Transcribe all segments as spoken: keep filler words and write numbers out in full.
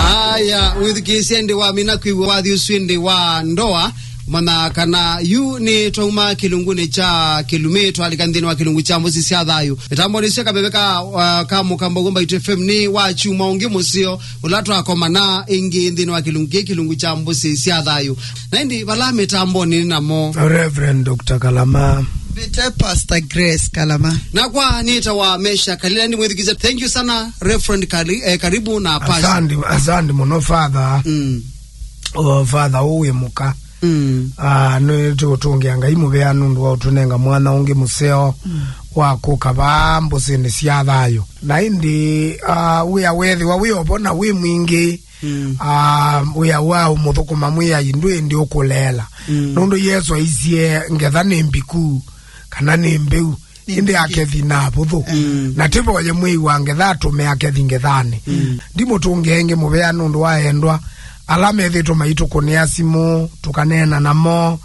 Aya, wĩthukĩĩsye ĩndĩ wamina kwĩw'a wathi ũsu ĩndĩ wa ndoa, mana kana yu nĩ twauma kĩlungunĩ kya kĩlumi, twalika nthĩnĩ wa kĩlungu kya mbũsĩ sya thayũ. Mĩtambonĩ syo kaveve ka, uh, ka mũkamba ũguo Mbaitũ F M nĩ wa kyumwa ũngĩ mũseo, ũla twakomana ĩngĩ nthĩnĩ wa kĩlungu kĩĩ, kĩlungu kya mbũsĩ sya thayũ. Na ĩndĩ vala mĩtambonĩ nĩ namo. Reverend Doctor Kalama. Mbĩte Pastor Grace Kalama. Nakwa nĩtawa Mesha Kalila, nĩ mwĩthukĩĩsya. Thank you sana, Reverend Kali-, eh, karibu na Pastor. Asante, asante mũno, Father. Mm. O, Father, ũũ wĩ mũka. Mm. Ah, nĩtũũtũngĩa Ngai mũvea nũndũ wa ũtũnenga mwana ũngĩ mũseo, mm, wa kũka vaa mbũsĩnĩ sya thayũ. Na ĩndĩ, ah, wĩa wethĩwa wĩ ovo na wĩ mwingĩ, mm, ah, wĩa wa ũmũthũkũma Mwĩai ndwĩ ĩndĩ ũkũleela. Mm. Nũndũ Yesũ aisye, "Ngetha nĩ mbiku, kana nĩ mbĩu, ĩndĩ akethi na avũthũ." Mm. Na tĩvoye mwĩai wa ngetha atũme akethi ngethanĩ. Mm. Ndimũtũngĩa ĩngĩ mũvea nũndũ wa endwa ala methĩtwe maitũkũnĩa simũ, tũkaneena namo.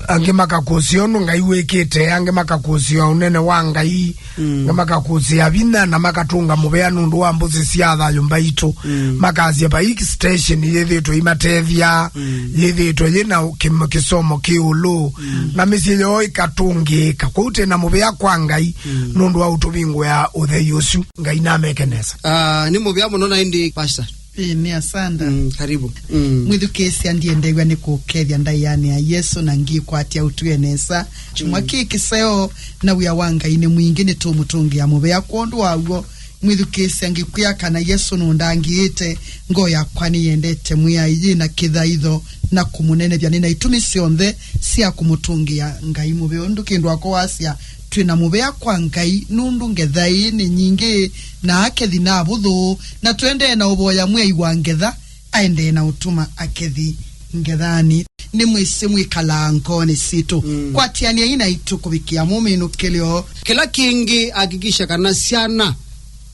Angĩ makakũsĩa ũndũ Ngai wĩkĩte, angĩ makakũsĩa ũnene wa Ngai, mm, angĩ makakũsĩa vinya, na makatũnga mũvea nũndũ wa mbũsĩ sya thayũ mbaitũ. Mm. Makasya vai station yĩthĩtwe imatethya, mm, yĩthĩtwe yĩ na kĩ-, kĩsomo kĩũlũ, mm, na mĩsyĩ yoo ĩkatũngĩĩka. Kwoou twĩ na mũvea kwa Ngai, mm, nũndũ wa ũtũvingũĩa ũthei ũsu. Ngai nameke nesa. Ah, nĩ mũvea mũno na ĩndĩ, Pastor. Ĩĩ, nĩ asanda. Mm, karibu. Mm. Mwĩthukĩĩsya, ndiendeew'a nĩ kũkethya ndaĩanĩ ya Yesũ na ngĩkwatya ũtwĩe nesa. Kyumwa, mm, kĩĩ kĩseo, na wĩa wa Ngai nĩ mwingĩ, nĩtũũmũtũngĩa mũvea kwondũ wa w'o. Mwĩthukĩĩsya, ngĩkwĩa kana Yesũ nũndangĩĩte, ngoo yakwa nĩyendete Mwĩai yĩ na kĩthaitho na kũmũnenevya. Nĩ na itumi syonthe sya kũmũtũngĩa Ngai mũvea. Ũndũ kĩndũ akwa wasya, twĩ na mũvea kwa Ngai, nũndũ ngetha ĩĩ nĩ nyingĩ, na akethi na avũthũ, na tũendee na ũvoya Mwĩai wa ngetha aendee na ũtuma akethi ngethanĩ. Nĩmwĩsĩ mwĩkalaa ngoonĩ sitũ. Mm. Kwatĩanĩai naitũ kũvikĩa mũminũkĩlyo. Kĩla kĩngĩ, hakikisha kana syana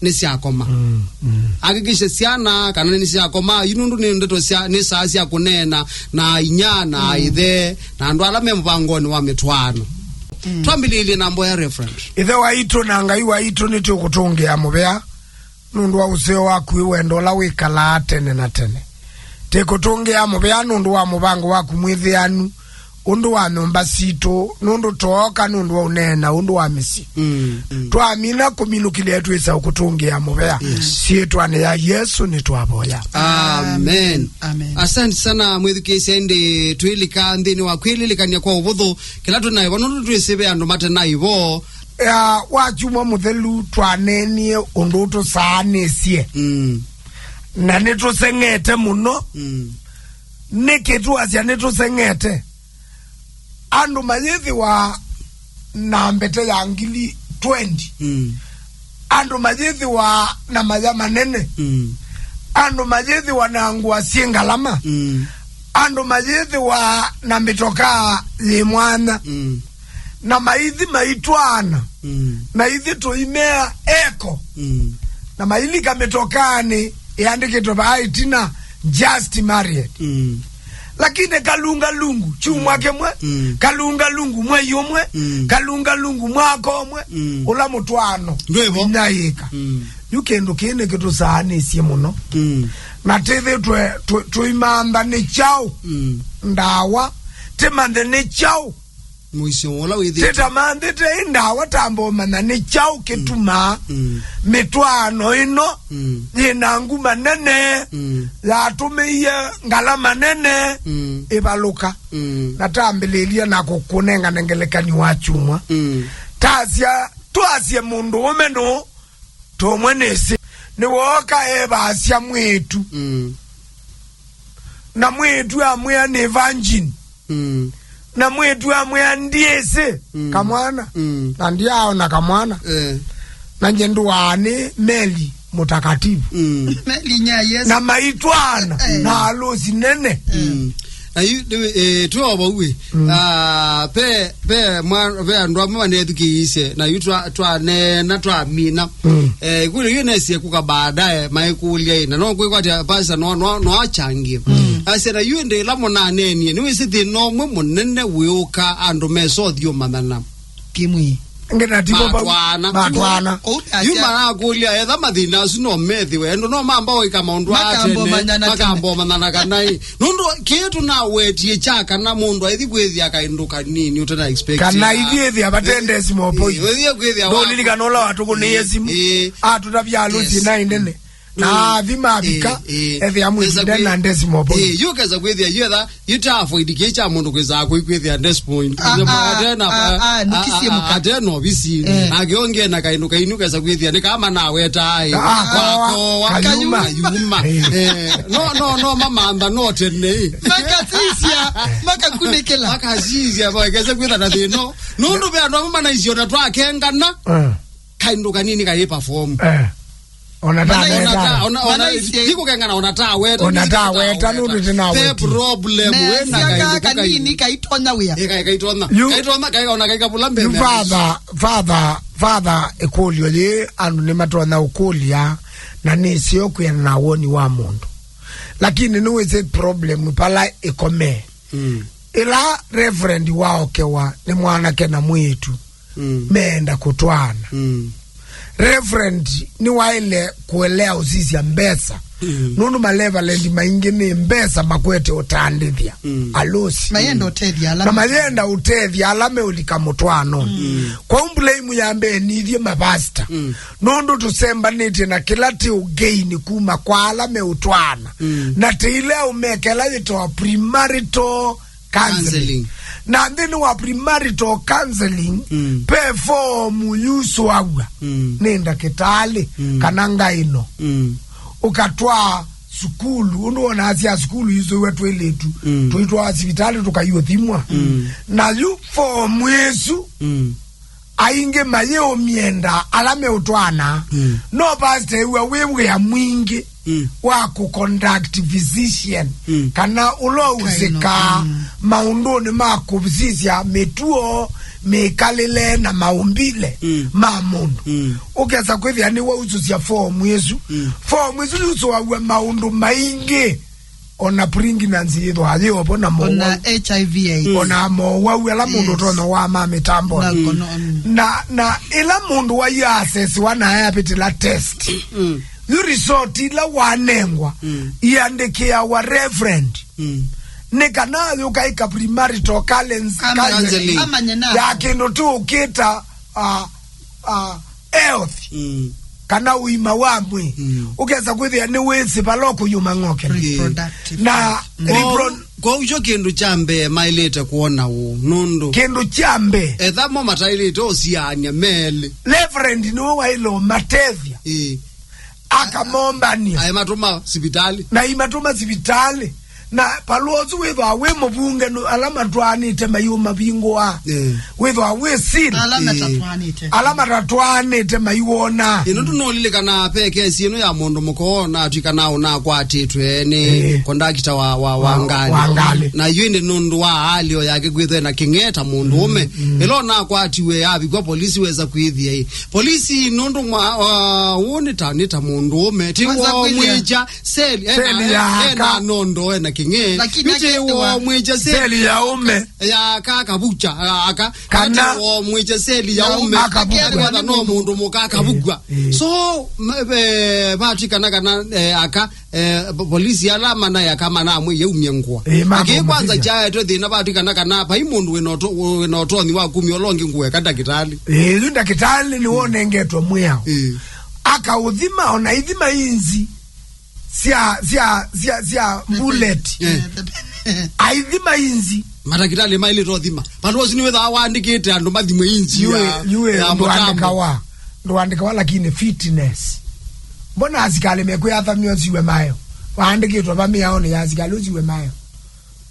nĩsyakoma. Mm, mm. Hakikisha syana kana nĩsyakoma. Yu nũndũ nĩ ndeto sya, nĩ saa sya kũneena na inya na, mm, aithe na andũ ala me mũvangonĩ wa mĩtwaano. Mm. Twambĩlĩĩlye na mboya, Reverend. Ĩthe waitũ na Ngai waitũ, nĩtũkũtũngĩa mũvea nũndũ wa ũseo waku wĩ wendo ũla wĩkalaa tene na tene. Tũkũtũngĩa mũvea nũndũ wa mũvango waku mwĩthĩanu, ũndũ wa nyũmba sitũ, nũndũ twooka, nũndũ wa ũneena, ũndũ wa mĩsyĩ. Mm, mm. Twamina kũminũkĩlya twĩsa ũkũtũngĩa mũvea. Yes. Syĩtwanĩ ya Yesũ nĩtwavoya. Amen. Amen. Asante sana mwĩthukĩĩsya, ĩndĩ twĩlika nthĩnĩ wa kwĩlilikany'a kwa ũvũthũ kĩla twĩ naĩvo, nũndũ twĩsĩ ve andũ mate naĩvo. Ya, wa kyumwa mũthelu twaneenie ũndũ ũtũsaanĩsye. Mm. Na nĩtũseng'ete mũno. Mm. Nĩkĩ twasya nĩtũseng'ete? Andũ mayĩthĩwa na mbete ya ngili twenty. Mm. Andũ mayĩthĩwa na maya manene. Mm. Andũ mayĩthĩwa na ngũa syĩ ngalama. Mm. Andũ mayĩthĩwa na mĩtokaa yĩ mwanya. Mm. Na maithi maitwaana. Mm. Na ithi tũimea eko. Mm. Na mailika mĩtokaanĩ ĩandĩkĩtwe vaa ĩtina, "Just married." Mm. Lakini kalungalungu kyumwa, mm, kĩmwe, mm, kalungalungu mwei ũmwe, mm, kalungalungu mwaka ũmwe, mm, ũla mũtwaano ndwĩvo. Inyaĩka. Mm. Yu kĩndũ kĩĩ nĩkĩtũsaanĩsye mũno. Mm. Na tĩthĩtwe tũ-, tũimantha nĩ kyaũ, mm, ndawa, tĩmanthe nĩ kyaũ mũisyo ũla wĩthĩtwe. Tĩtamanthĩte ĩ ndawa, tamba ũmanya nĩ kyaũ kĩtumaa, mm, mm, mĩtwaano ĩno, mm, yĩ na nguma nene, mm, yatũmĩie ngalama nene, mm, ĩvalũka. Mm. Na tambĩlĩlya na kũkũnengane ngelekany'o wa kyumwa. Mm. Tasya, twasye mũndũũme nũũ, tũmwe nĩsĩ. Nĩwooka evaasya mwĩĩtu. Mm. Na mwĩĩtu amwĩa nĩ virgin. Mm. Na mwĩĩtu amwĩa ndyĩsĩ, mm, kamwana. Mm. Na ndyaaona kamwana. Eh. Na nyie ndũaa nĩ Meli mũtakatifu. Mm. Meli nya Yesu. Na maitwaana, eh, na alũsi nene. Mm. Na yu, eh, twĩ o vau ĩ. Mm. Ah, pe, pe, mwa-, pe andũ amwe manethukĩĩsye, na yu twa-, twaneena, twamina. Mm. Eh, ĩkũlyo yu nesie kũka baadaye, maikũlya ĩ, na no kwĩkwatya pastor no, no, no achangie. Mm. Asya, na yu ĩndĩ ĩla mũnaneenie, nĩwĩsĩ thĩna ũmwe mũnene wĩũka andũ mesothi ũmanyana. Kimwi. Ngena tivo vau. Matwaana. Matwaana. Yu marakũlya etha mathĩna asu no methĩwe. Andũ no mamba ũika maũndũ aa tene. Makambomanyana tene. Makambomanyana kana ĩ. Nũndũ kĩĩ tũnawetie kya kana mũndũ aithi kwĩthĩa kaĩndũ kanini ũtena expect. Kana ithiĩ ĩthĩa vate decimal point. Ĩ, ũthiĩ kwĩthĩa wa- Ndũlilikana ũla watũkũnĩie simu. Ĩ. Atũtavya alũsi na ĩndene. Na athi mavika, ethĩa mwĩtinde na decimal point. Ĩ, yu kesa kwĩthĩa, yu etha, yu ta avoid kĩĩ kya mũndũ kwĩsaa kwĩkwĩthĩa decimal point. Ah, ah, ah, ah, nikisie mũka. Atena ovisi. Eh. Nake ũngĩ na kaĩndũ kaini ũkesa kwĩthĩa, nĩ kama naweta ĩ. Ah, wakowa. Kayuma. Kayuma. Eh. Eh, no, no, no, mamantha no tene. Makasisya, makakunĩkĩla. Makasisya, makesa kwĩtha na thĩno. Nũndũ ve andũ amwe manaisyo na twakengana. Eh. Kaĩndũ kanini kaĩ perform. Eh. Ona ta weta. Ona, ona, ti kũkengana, ona ta weta, ona ta weta, nũndũ tena weta. Problem, wena kaĩndũ kanini kaitonya wĩa. Ĩ, kai-, kaitonya. Yu, kaitonya, kai-, ona kaikavula mbele. Yu father, father, father, ĩkũlyo yĩ, andũ nĩmatonya ũkũlya, na nĩseo kwĩana na woni wa mũndũ. Lakini nĩwĩsĩ problem pala ĩkomee. Mm. Ĩla Reverend waokewa nĩ mwanake na mwĩĩtu, mm, meenda kũtwaana. Mm. Reverend nĩwaĩle kũelea ũsisya mbesa. Mm. Nũndũ malevalenti maingĩ nĩ mbesa makwete ũtandĩthya. Mm. Alosi. Mayenda ũtethya ala. Na mayenda ũtethya ala meũlika mũtwaanonĩ. Mm. Kwoou mbulaimu ya mbee nithyĩ mavasta. Mm. Nũndũ tũsembanĩtye na kĩla tĩ ũgeini kuma kwa ala meũtwaana. Mm. Na tĩile ũmekela yĩtawa premarital counseling. Counseling. Na nthĩnĩ wa premarital counseling, mm, ve foomu yusũaw'a, mm, nĩ ndakĩtalĩ, mm, kana ngaĩno. Mm. Ũkatwaa sukulu, ũndũ wonaa sya sukulu isũĩwa twĩlĩtu, mm, tũitwaa sivitalĩ tũkaiũthimwa. Mm. Na yu foomu ĩsu, mm, aingĩ mayĩũmyenda ala meũtwaana, mm, no pastor ew'a wĩ wĩa mwingĩ, mm, wa kũconduct physician, mm, kana ũla ũsĩkaa, mm, maũndũnĩ ma kũsisya mĩtuo, mĩkalĩle na maũmbile, mm, ma mũndũ. Mm. Ũkesa kwĩthĩa nĩwausũsya foomu ĩsu. Mm. Foomu ĩsu yusũaw'a maũndũ maingĩ. Ona pregnancy yĩthwa yĩ opo na mowau. Ona H I V AIDS. Ona mowau ala mũndũ, yes, ũtonya wa ma mĩtambonĩ. Na gono-, mm. Na, na ĩla mũndũ waiasesiwa na ayapĩtĩla test. Mm. Yu result ila wanengwa, mm, iandĩkĩawa reverend. Mm. Nĩ kana yũkaĩka premarital counseling. Counseling. Amanye na. Ya kĩndũ tũũkĩta, ah, ah, health, mm, kana ũima wa mwĩĩ, mm, ũkesa kwĩthĩa nĩwĩsĩ vala ũkũyuma ng'okele. Reproductive. Na, mm, repro- Kwoou kyo kĩndũ kya mbee maĩlĩte kwona ũũ, nũndũ kĩndũ kya mbee, etha mo mataĩlĩte ũsiaany'a melĩ. Reverend nĩwe waĩle ũmatethya. Ĩĩ. Akamombany'a. Aimatũma sivitalĩ. Na aimatũma sivitalĩ. Na palo ũsu wĩthwa wĩ mũvunge nũ-, ala matwaanĩte maiũmavingũa. Eh. Wĩthwa wĩ seal. Ala, eh, matatwaanĩte. Ala matatwaanĩte maiwona. Ĩ, nũndũ nũlilikana ve kesi ĩno ya mũndũ mũka ũnatw'ĩka na ũnakwatĩtwe nĩ, eh, kondakita wa, wa, wa, wa ngalĩ. Wa ngalĩ. Na yu ĩndĩ nũndũ wa alĩo yake kwĩthwa na kĩng'ee ta mũndũ ũme. Mm, mm. Ĩla ũnakwatiwe avikwa polisi wesa kwĩthĩa ĩ. Polisi nũndũ mwa, wa, ũũ nĩ ta, nĩ ta mũndũ ũme. Ti wesa kwĩthĩa. Womwĩkya. Seli, ena, seli ya aka. Ena nondo, ena kĩng'ee. Lakini yu ti akethĩwa womwĩkya seli. Seli ya ũme. Ya aka akavucha, aka. Kana yu ti womwĩkya seli ya ũme. Akavucha. Akethĩwa no mũndũ mũka akavucha. Eh, eh. So, m-, eh, vatw'ĩkana kana, eh, aka, eh, po-, polisi ala mana ya kama na amwe yaumya ngũa. Eh, akĩ kwanza kyaetwe thĩna vatw'ĩkana kana vai mũndũ wĩna ũto-, wĩna ũtonyi wa kumya ũla ũngĩ ngũa eka ndakĩtalĩ. Eh, yu ndakĩtalĩ nĩwonengetwe mwĩao. Eh. Akaũthima, ona ithima inzi sya, sya, sya, sya bullet. Eh. Aithima inzi. Matakĩtalĩ maĩlĩte ũthima. Vandũ ũsu nĩwĩthaa waandĩkĩte andũ mathimwe inzi ya, ya mũtambo. Ndũandĩkawa, ndũandĩkawa, lakini fitness. Mbona asikalĩ mekwĩathamia ũsiwe mayo? Waandĩkĩtwe va mĩaonĩ ya asikalĩ ũsiwe mayo.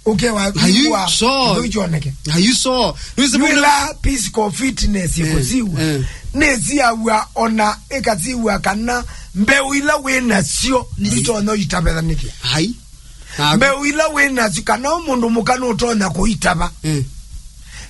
Ũkewa. Are you sure? Ndoichoneke. Are you sure? Nĩwĩsĩ yu ĩla physical fitness, eh, ĩkũsiw'a, eh, nĩsiaw'a ona ĩkasiw'a kana mbeũ ila wĩ nasyo nĩtonya ũitavethanĩthya. Ai. Na mbeũ ila wĩ nasyo, kana mũndũ mũka nũtonya kũitava. Eh.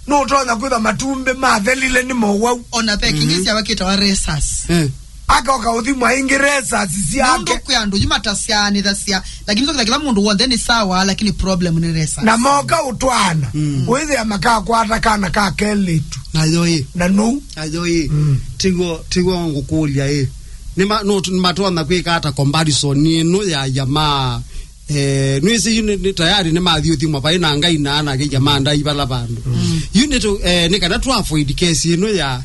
Nũtonya kwĩtha matumbĩ mathelile nĩ mowau. Ona ve kĩngĩ, mhm, syawa kĩtawa rhesus. Eh. Akoka ũthimwa ĩngĩ rhesus syake. Nũndũ kwĩ andũ yu matasyaanĩthasya, lakini sokĩtha kĩla mũndũ w'onthe nĩ sawa, lakini problem nĩ rhesus. Na moka ũtwaana, mm, wĩthĩa makakwata kana ka kelĩtu. Ayo ĩ. Na nũu. Ayo ĩ. Mm. Tiguo, tiguo ngũkũlya ĩ. Nĩ ma-, no, nĩ matonya kwĩka ata comparison ĩno ya jamaa? Eh, nwĩsĩ yu nĩ, nĩ tayari nĩ mathiĩ ũthimwa vai na Ngai na anake jamaa ndai vala vandũ. Mm. Yu nĩ tũ, eh, nĩ kana tũ avoid case ĩno ya,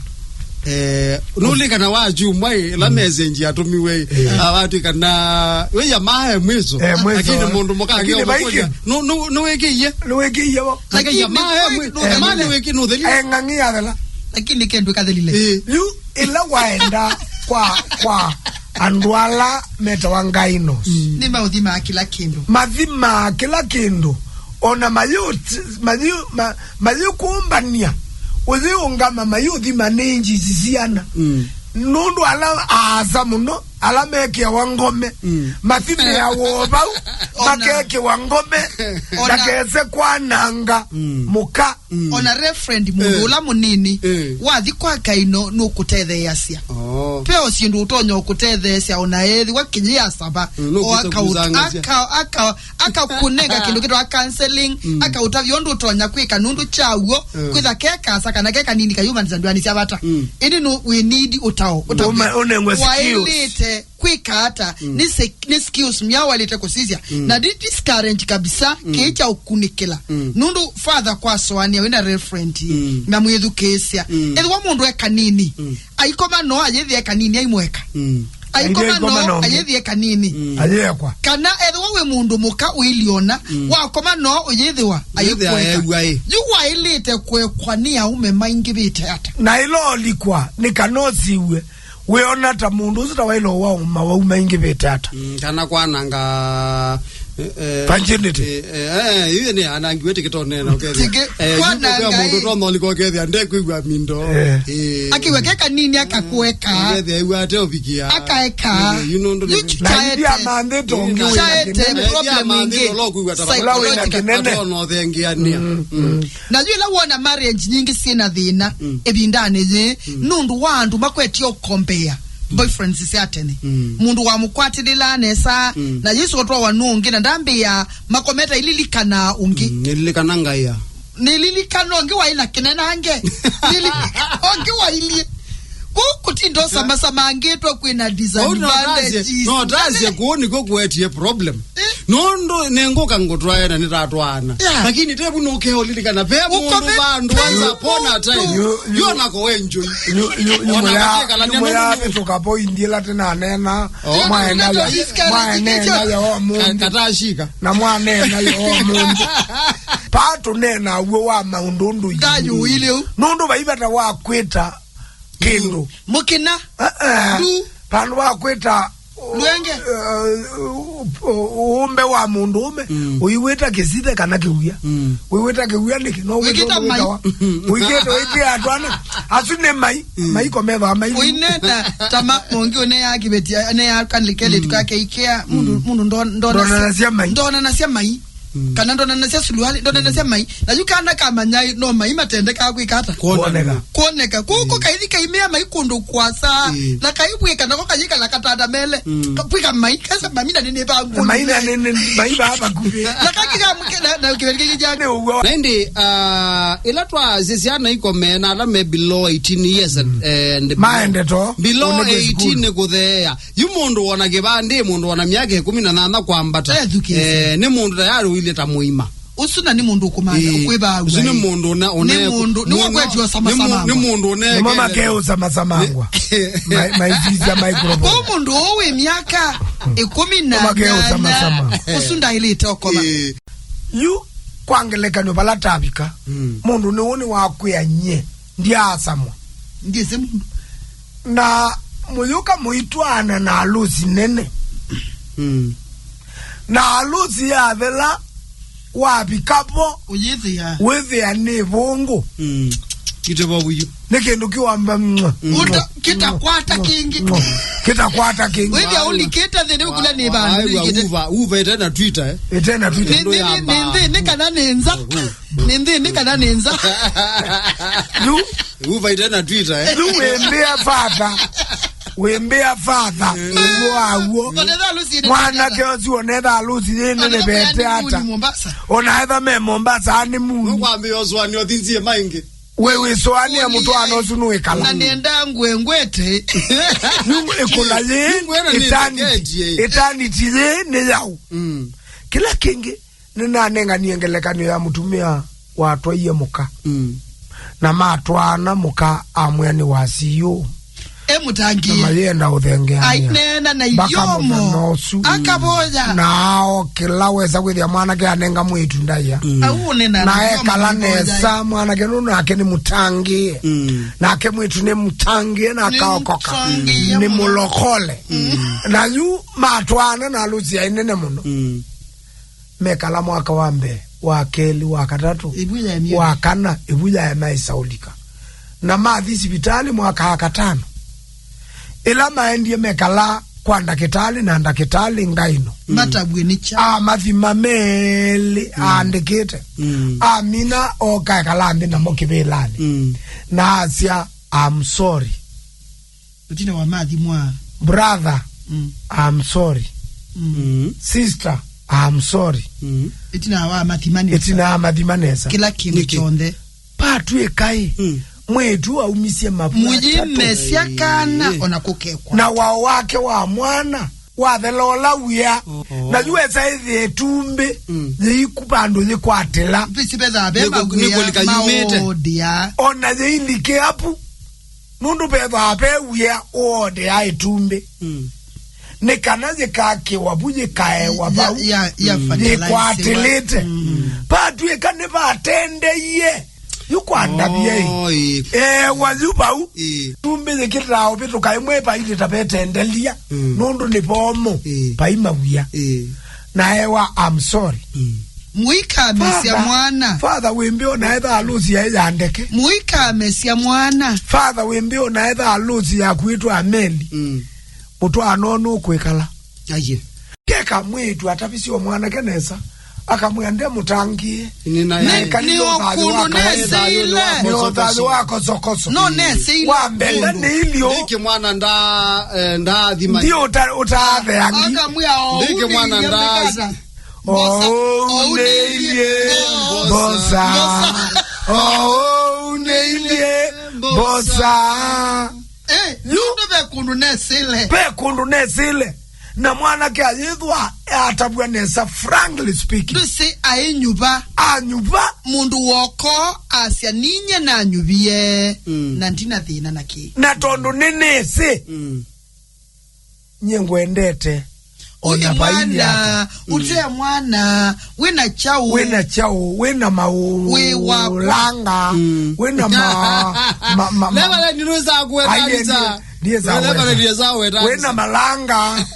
eh, nũlikana wa Jumwa ĩ, ĩla message yatũmiwe ĩ. Yeah. Awatwĩ kana, we jamaa e mwiso. E mwiso. Lakini mũndũ mũka. Lakini akĩũkũlya, vaiki. Nũ, nũ, nũwĩkĩie. Nũwĩkĩie vo. Lakini jamaa e mwi-, nũtheli. Jamaa nĩwĩkĩ-, nũtheli. E ng'ang'i ya thela. Lakini kĩndũ kathelile. Ĩ. Yu ĩla waenda kwa, kwa andũ ala metawa gynos. Mm. Nĩmaũthimaa kĩla kĩndũ. Mathimaa kĩla kĩndũ. Ona mayũ-, mayũ-, ma-, mayĩkũmbania. Ũyĩũngama mayũthima nĩ inji siana. Mm. Nũndũ ala aasa mũno, ala mekĩawa ngome, mm, mathimĩawa o vau, ona, makekĩwa ngome, ona, ndakese kwananga, mm, mũka. Mm. Ona referend mũndũ, eh, ũla mũnini, eh, wathi kwa kaino nũkũtetheeasya. Oh. Ve o syĩndũ ũtonya ũkũtetheesya, ona ethĩwa kĩyĩasava, mm, o nũkũsa akau-, kũsangasya, aka-, aka-, akakũnenga kĩndũ kĩtawa counseling, mm, akaũtavya ũndũ ũtonya kwĩka nũndũ kya w'o, mm, kwĩtha ke kasa kana ke kanini kayumanĩsya ndwani sya vata. Mm. Ĩndĩ nũ wĩ need ũtao, ũtao. Ũma-, ũnengwe skills. Waĩlĩte kwĩka ata? Mm. Nĩ se-, nĩ skills myaũ waĩlĩte kũsisya. Mm. Na ndi discourage kabisa, mm, kĩĩ kya ũkunĩkĩla. Mm. Nũndũ father kwasoania wĩna referent, mm, na mwĩthukĩĩsya. Mm. Ethĩwa mũndũ e kanini, mm, aikoma no ayĩthĩe kanini aimweka. Mm. Aikoma no ayĩthĩe kanini. Mm. Ayĩekwa. Kana ethĩwa wĩ mũndũ mũka ũiliona, mm, wakoma no ũyĩthĩwa ayĩkweka. Yu waĩlĩte kwekwa nĩ aũme maingĩvĩte ata? Na ĩla ũlikwa nĩ kana ũsiw'e. Wĩona ta mũndũ ũsu ta waĩle ũwaũma wau maingĩvĩte ata? Mm, kana kwananga, eh, eh, virginity. Eh, eh, eh, yu nĩ anangiwe tikĩtonena, ũkethĩa. Tikĩ-, eh, kwananga yu mũndũ ĩ. Ũtonya ũlika ũkethĩa ndekwĩw'a mindo. Eh. Eh. Akiwa ke kanini akakueka. Ũkethĩa yu ate ũvikia. Akaeka. Eh, yu nũndũ yu nĩ chaete. Na ithi amanthĩte ũngĩ wĩ na chaete kĩnene. Problem ĩngĩ. Ũla ũkwĩw'a ta psychological. Ũla wĩ na kĩnene. Atona ũthengeanĩa. Mm, mm. Na yu ĩla wona marriage nyingĩ syĩ na thĩna, mm, ĩvindanĩ yĩĩ, mm, nũndũ wa andũ makwetio compare boyfriends sya tene. Mm. Mũndũ wamũkwatĩlĩlaa nesa, mm, na yĩsu ũtwawa nũ ũngĩ, na ndambĩa makometa ililikana ũngĩ. Mm, nĩlilikana ngaĩa. Nĩlilikana ũngĩ waĩ na kĩnenange. Nĩli-, ũngĩ wailyĩ. Kũu kũtinda ũsamasama angĩtwa kwĩna disadvantages. Kũu no tasie, no tasie kũu nĩkw'o kũetie problem. Eh? Nũndũ nĩngũka ngũtwae na nĩtatwaana. Yeah. Lakini tevu nũkeo lilikana ve mũndũ vandũ once upon a time. Yu, yu, yu onako we njũi. Yu, yu, yu ona mũya-, katekala yu nĩ mũndũ mũyavĩtũka point ĩla tĩnanena. Oh. Mwaenda yo, mwaneena yo mũndũ. Ka-, katashika. Na mwaneena yo mũndũ. Pa tũneena w'o wa maũndũ ũndũ. Ndayũile ũ. Nũndũ vai vata wa kwĩta kĩndũ. Mũkĩna. Eh, eh. Ndu. Vandũ va kwĩta, lwenge, eh, ũ-, ũ-, ũũmbe wa mũndũũme, mm, ũiwĩta kĩsithe kana kĩw'ĩa. Mm. Ũiwĩta kĩw'ĩa nĩkĩ? No wĩkĩta mai. Ũikĩte wĩtĩa atwana. Asu nĩ mai. Mm. Mai komethaa mai. Ũinena tama mũngĩ ũneaa kĩveti, aneaa kalĩkelĩtu, mm, kake ikea, mũndũ, mm, mũndũ ndo-, ndonasya, ndonanasya mai. Ndonanasya mai. Mm. Kana ndonanasya suluali, ndonanasya mai. Na yu kana kamanya no mai matendekaa kwĩka ata? Kwoneka. Kwoneka. Kũkũ, mm, kaithi kaimea mai kũndũ kwasa. Mm. Na kaivwĩka nako kayĩkala katanda mele. Mm. Ka-, kwĩka mai, kesa mami na nene vangu. Mai na nene, mai va vakuvĩ. Na kakika mke-, na, na kĩveti kĩkĩ kya. Nĩ ũw'o. Na ĩndĩ, ah, ĩla twasisya na ikomena ala me below eighteen years and, mm, and maende to. Below eighteen nĩ kũtheea. Yu mũndũ wona kĩvandĩ, mũndũ wona myaka ĩkũmi na nyanya kwambata. Ethukĩĩsye. Eh, nĩ mũndũ tayarĩ ũilye ta mũima. Ũsu na nĩ mũndũ ũkũmanya, ĩĩ, ũkwĩvaa ũsu nĩ mũndũ ũna-, nĩ ũne-, mũndũ, nĩ mũndũ wakwetiwa sama nĩ mũ-, samangwa. Nĩ mũndũ ũne-, nĩmo makeũsama samangwa. Nĩ- Ma-, maisisya microphone. Kwa mũndũ ũũ wĩ myaka ĩkũmi na nyanya, makeũsama sama. Ũsu ndaĩlĩte ũkoma. Ĩĩ. Yu, kwa ngelekany'o, vala tavika, mm, mũndũ nĩw'o nĩwakwĩa nyie, ndyaasamwa. Ndyĩsĩ mũndũ. Na mũyũka mũitwaana na alũsi nene. Mm. Na alũsi yathela, wavika vo, ũyĩthĩa, wĩthĩa nĩ vũngũ. Mm. Kĩte vo vuyu. Nĩ kĩndũ kĩwamba, mm, ũta-, kĩtakwata kĩngĩ. Kĩtakwata kĩngĩ. Wĩthĩa ũlikĩte thĩ, nĩ ũkula nĩ vandũ. Ai, wa, ũlikĩte. Uva, uva ĩte na Twitter, eh? Ĩte na Twitter. Nĩ, nĩ, nĩ, nĩ nthĩ, nĩ kana nĩ nza. Nĩ nthĩ, nĩ kana nĩ nza. Yu. Uva ĩte na Twitter, eh? Yu wĩmbĩa vata. Wĩmbĩa vata. Ũguo aw'o. Onetha alũsi nĩ mwanake ũcio onetha alũsi nĩ nene vete ata. Mombasa. Ona etha me Mombasa ni muni. Nũkwambĩa ũsũanĩo thinzie maingĩ. We wĩsũanĩa mũtwaano ũsu nũĩkala. Na nĩenda ngwengwete. Ĩkũla yĩ, eternity. Eternity yĩ nĩ yaũ? Mm. Kĩla kĩngĩ, nĩnanenganie ngelekany'o ya mũtumĩa watwaie mũka. Mm. Na matwaana mũka amwĩa nĩ wasiũ. E mũtangĩĩe. Na mayenda ũthengeanĩa. Aineena na ithyomo. Mpaka mũthenya ũsu. Akavoya. Na aokĩla wesa kwĩthĩa mwanake anenga mwĩĩtu ndaĩa. Mm. Au ũneena na ithyomo. Na ekala nesa mwanake nũndũ nake nĩ mũtangĩĩe. Mm. Nake mwĩĩtu nĩ mũtangĩĩe na akaokoka. Nĩ mũtangĩĩe mũno. Nĩ mũlokole. Mm. Na yu matwaana na alũsi ainene mũno. Mm. Mekala mwaka wa mbee, wa kelĩ, wa katatũ, ĩvu yaemie, wa kana, ĩvu yaema ĩsaũlika. Na mathi sivitalĩ mwaka wa katano. Ĩla maendie mekala kwa ndakĩtalĩ, na ndakĩtalĩ ngaino. Mm. Matavw'e nĩ kyaũ? Amathima melĩ, mm, aandĩkĩte. Mm. Amina oka ekala nthĩ namo kĩvĩlanĩ. Mm. Na asya, "I'm sorry." Ũtina wa mathimwa. Brother, mm, I'm sorry. Mm. Mm. Sister, I'm sorry. Mm. Ĩtina wa mathima nesa. Ĩtina wa mathima nesa. Kĩla kĩndũ kyonthe. Patw'ĩka ĩ, mm, mwĩĩtu aumisye mavua atatũ. Mũyĩmesya kana, eh, ona kũkekwa. Na wao wake wa mwana wathela ũla wĩa. Oh, oh. Na yu esa ĩthĩe ĩtumbĩ, mm, yĩiku vandũ yĩkwatĩla. Visi vethaa ve mawĩa maũndĩa. Ona yĩilike apu. Nũndũ vethĩwa ve wĩa ũondea ĩtumbĩ. Mm. Nĩ kana yĩkakĩwa vu yĩkaewa vau. Ya, ya, ya, mm, fertilize. Yĩkwatĩlĩte. Mm. Vatw'ĩka nĩvatendeie. Yu kwandavie ĩ. Oh, ĩ. Ewa yu vau. Ĩ. Ĩtumbĩ yĩkĩtaa ũvĩtũka ĩmwe vailĩta vetendelia. Mm. Nũndũ nĩ vomũ. Ĩ. Vai mawĩa. Ĩ. Na ewa, "I'm sorry." Mm. Mũikamesya mwana. Father, wĩmbĩ ona etha alũsi aĩ ya ndeke. Mũikamesya mwana. Father, wĩmbĩ ona etha alũsi yakuĩtwe ameli. Mm. Mũtwaano nũkwĩkala. Aye. Keka mwĩĩtu atavisye o mwanake nesa, akamwĩa nde mũtangĩĩe. Nĩ na nĩ, nĩ o kũndũ neseile. Nĩ o thayũ wa kosokoso. No neseile. Wa mbele nĩ ilio. Ndĩkĩ mwana nda, eh, ndathima. Ndi ũta-, ũtatheangi. Akamwĩa o ndĩkĩ mwana nda. Mbosa. Ounĩilyĩ mbosa. Mbosa. Ounĩilyĩ mbosa. Eh, yu nũndũ ve kũndũ nesĩle. Ve kũndũ nesĩle. Na mwanake ayĩthwa atavw'a nesa, frankly speaking. Ndũsĩ ainyuva. Anyuva. Mũndũ woko asya, "Ninye nanyuvie, mm, na ndina thĩna na kĩ." Na tondũ nĩnĩsĩ. Mm. Nye ngwendete. Ona vailye ata. Ũte mwana, wĩna kyaũ. Wĩna kyaũ, wĩna maũlanga, mm, wĩna ma-, ma-, ma-, ma-, Reverend, nĩwĩsaa kũweta kanisa. Ndiye, ndiye saa weta. Reverend, ndiye saa weta kanisa. Wĩna malanga.